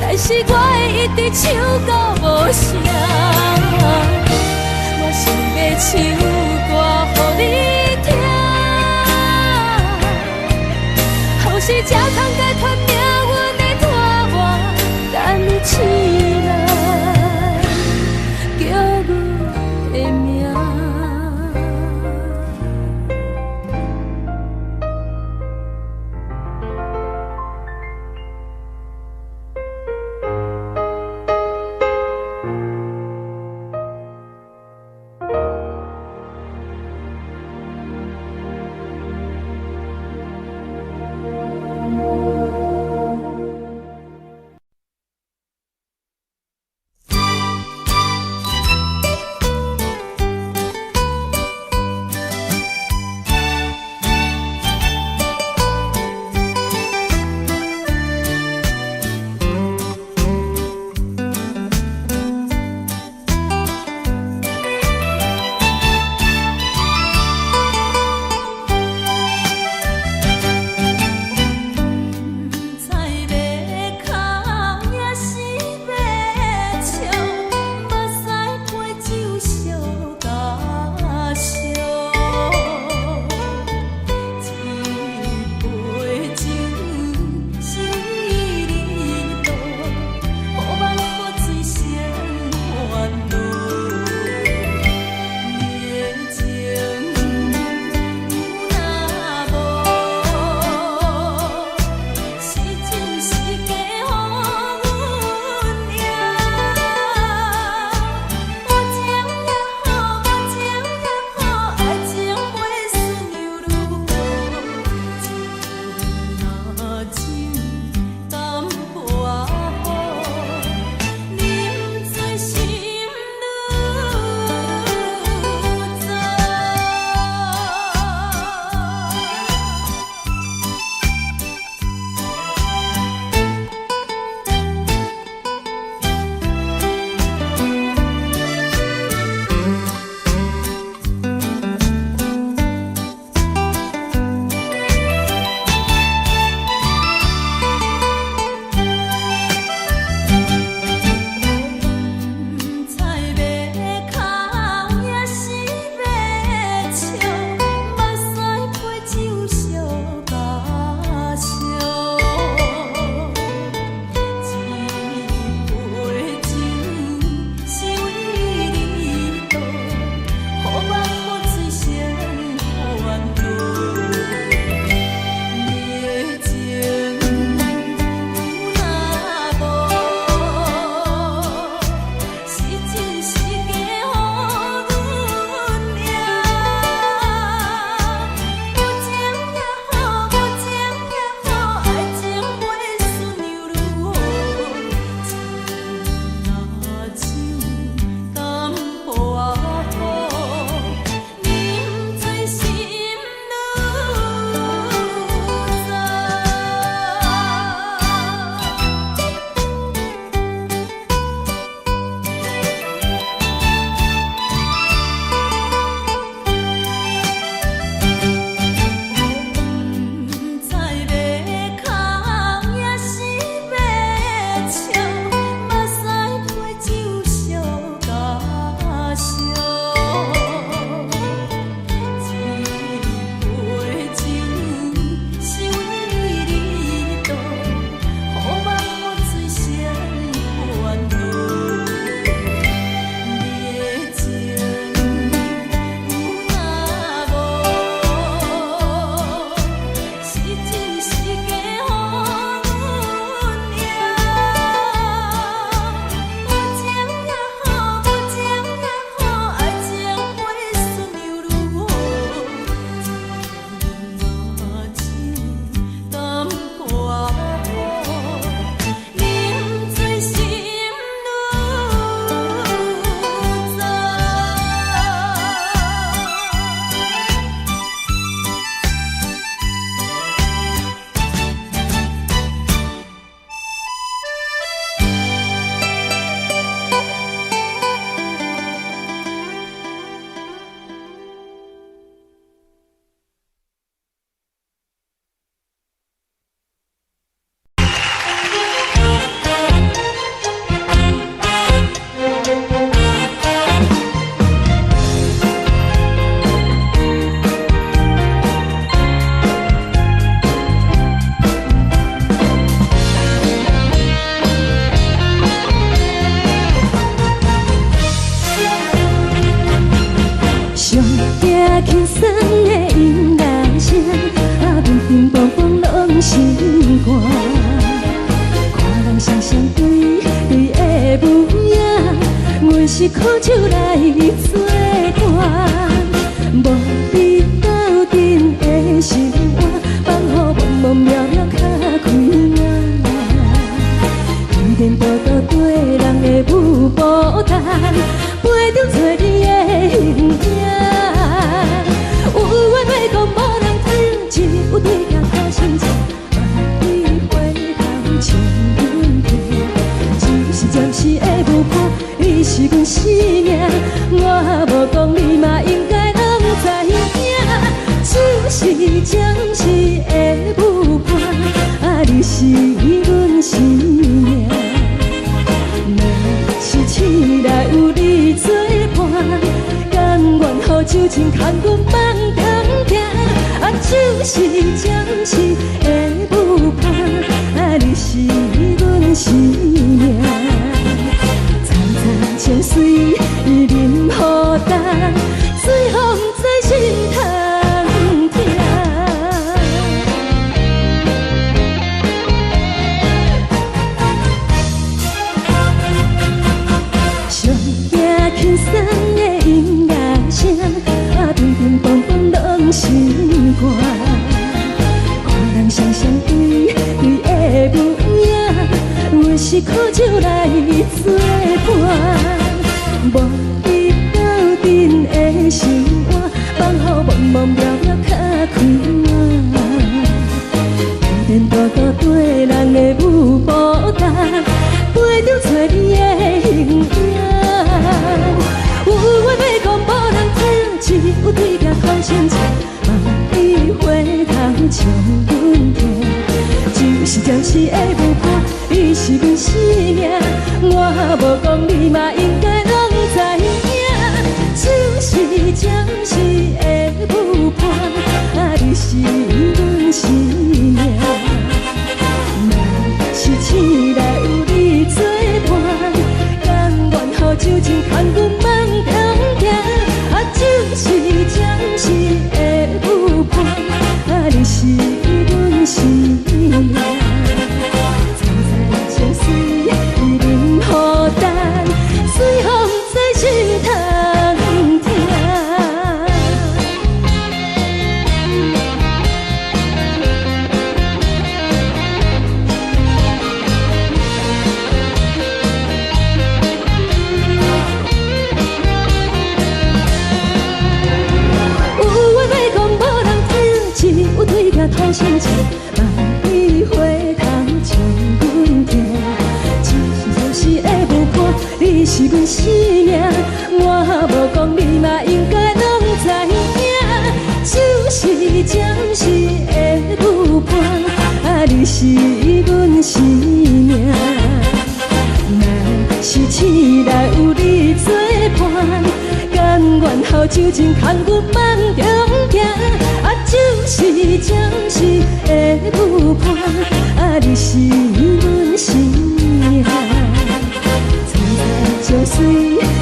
但是我會一直唱到無聲。我想欲唱歌予你聽，予是才通解脫命運的拖磨，等你醒來，叫阮的名。心肝。看人双雙對對的舞影，阮是苦酒來做伴，無你鬥陣的心肝，放予茫茫渺渺較開眼。天多多對人的舞步單，陪著找你的形影。有緣袂講無人知，只有對鏡看心情。萬里回頭唱阮聽，只是暫時的舞伴，你是阮生命。我無講你嘛應該攏知影，只是暫時的舞伴，啊，你是阮生命。若是醒來有你作伴，甘願予酒精牽阮放通行。啊，只是暫時的舞伴，啊，你是阮生命。層層情水淋雨重，水予毋知心通疼。上驚輕鬆的音樂聲，啊，乒乒乓乓攏心肝。看人雙雙對對的舞影，阮是苦酒來做伴，無你鬥陣的心肝，放予茫茫渺渺較開眼。天多多對人的舞步單，陪著找你的形影。有緣袂講無人知，只有對鏡看心情。萬里回頭唱阮聽，只是暫時的舞伴，你是阮生命。我無講你嘛應該攏知影，只是暫時的舞伴，啊，你是阮生命。若是醒來有你作伴，甘願予酒精牽阮放通行。啊，只是暫時的舞伴，啊，你是阮生命。層層情水淋雨重，水予毋知心通疼。有緣袂講無人知，只有對鏡看心情。萬里回頭唱阮聽，只是暫時的舞伴，你是阮生命。我無講你嘛應該攏知影，只是暫時的舞伴，啊，你是阮生命。若是醒來有你作伴，甘願予酒精牽阮放中行。啊，只是暫時的舞伴，啊，你是阮生命。層層情水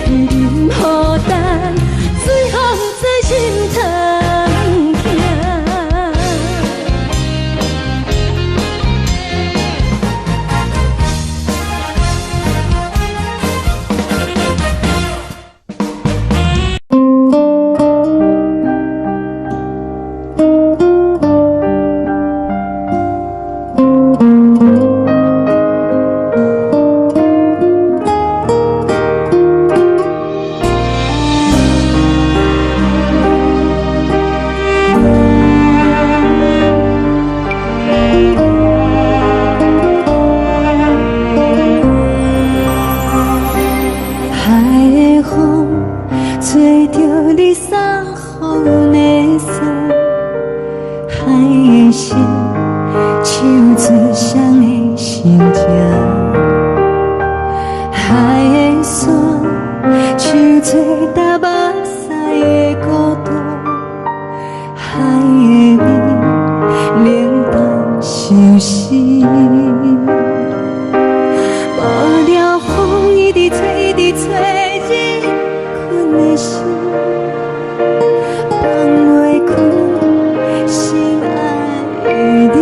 淋雨重，水予毋知心通疼。海的風吹著你送予阮的衫，海的心唱出誰的心情，海的山唱出踏目屎的孤單，海的味冷淡相思。無聊風一直吹，一直吹，入困的心，放袂開心愛的你。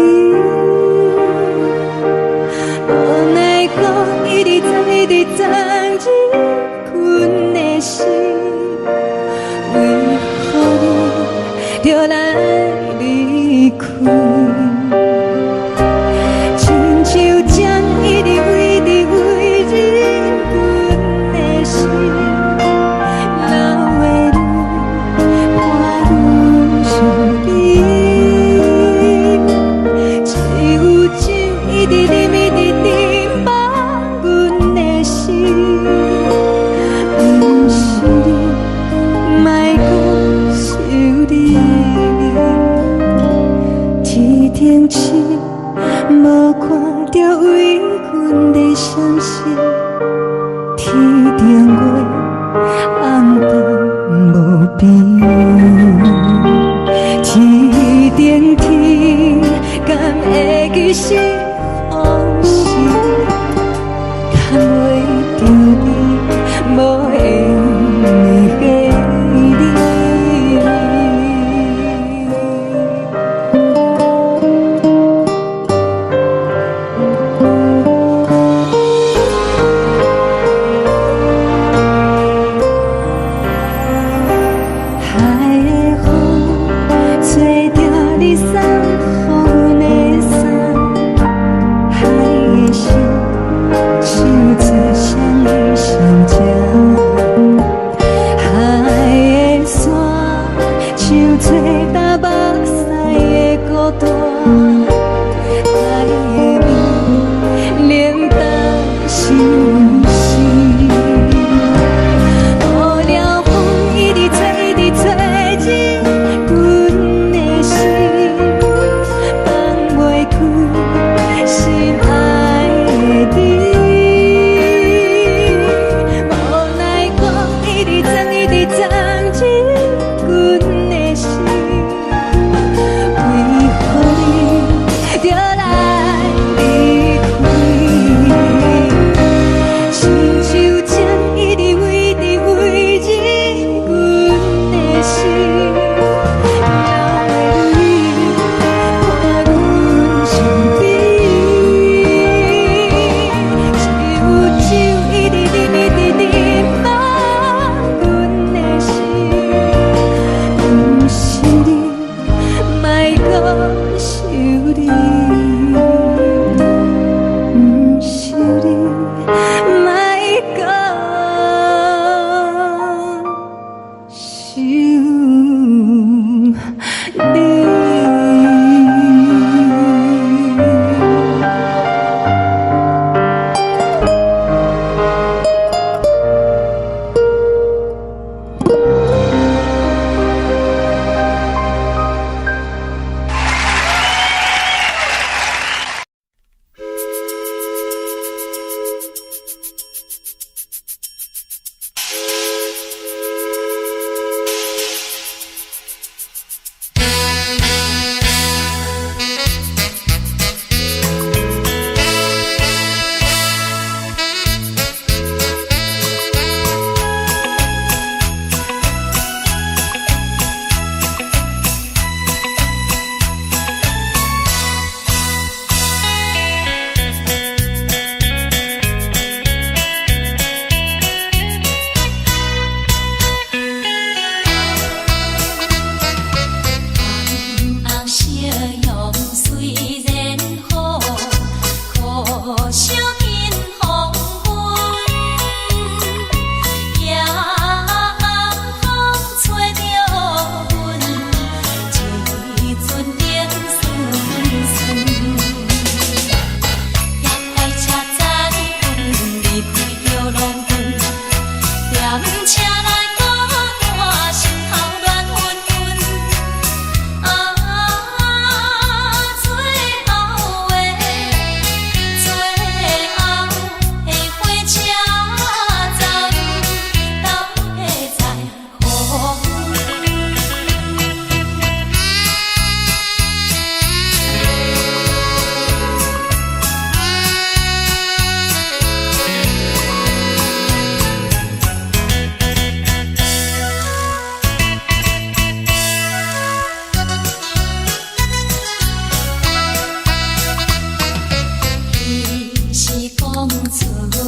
一直忍，一直忍，放阮的心。毋是你，莫閣想你。天頂星，無看著為阮咧閃爍；天頂月，暗淡無邊。天頂天，敢會記是予是？牽袂著你，無緣的你。海的風吹著你送予阮的衫，海的聲唱出誰的心情？海的沙唱出東目屎的孤單，海的味冷淡相思。予了風一直吹，一直吹入阮的心，放袂開心愛的你。無奈講一直鑽，一直鑽入阮的心，為何你著來離開？親像針一直圍直圍入阮的心，流的淚伴阮身邊。只有酒一直忍，一直忍，放阮的心。毋是你，莫閣想你。毋是你，莫閣想你。紅夕陽雖然好，可惜見黃昏。夜暗風吹著阮，一陣冷淥淥。遐快車載阮離開著農村，踮車內孤單，心頭亂紛紛。啊，最後的最後的火車站，到底在何方？彼是講出的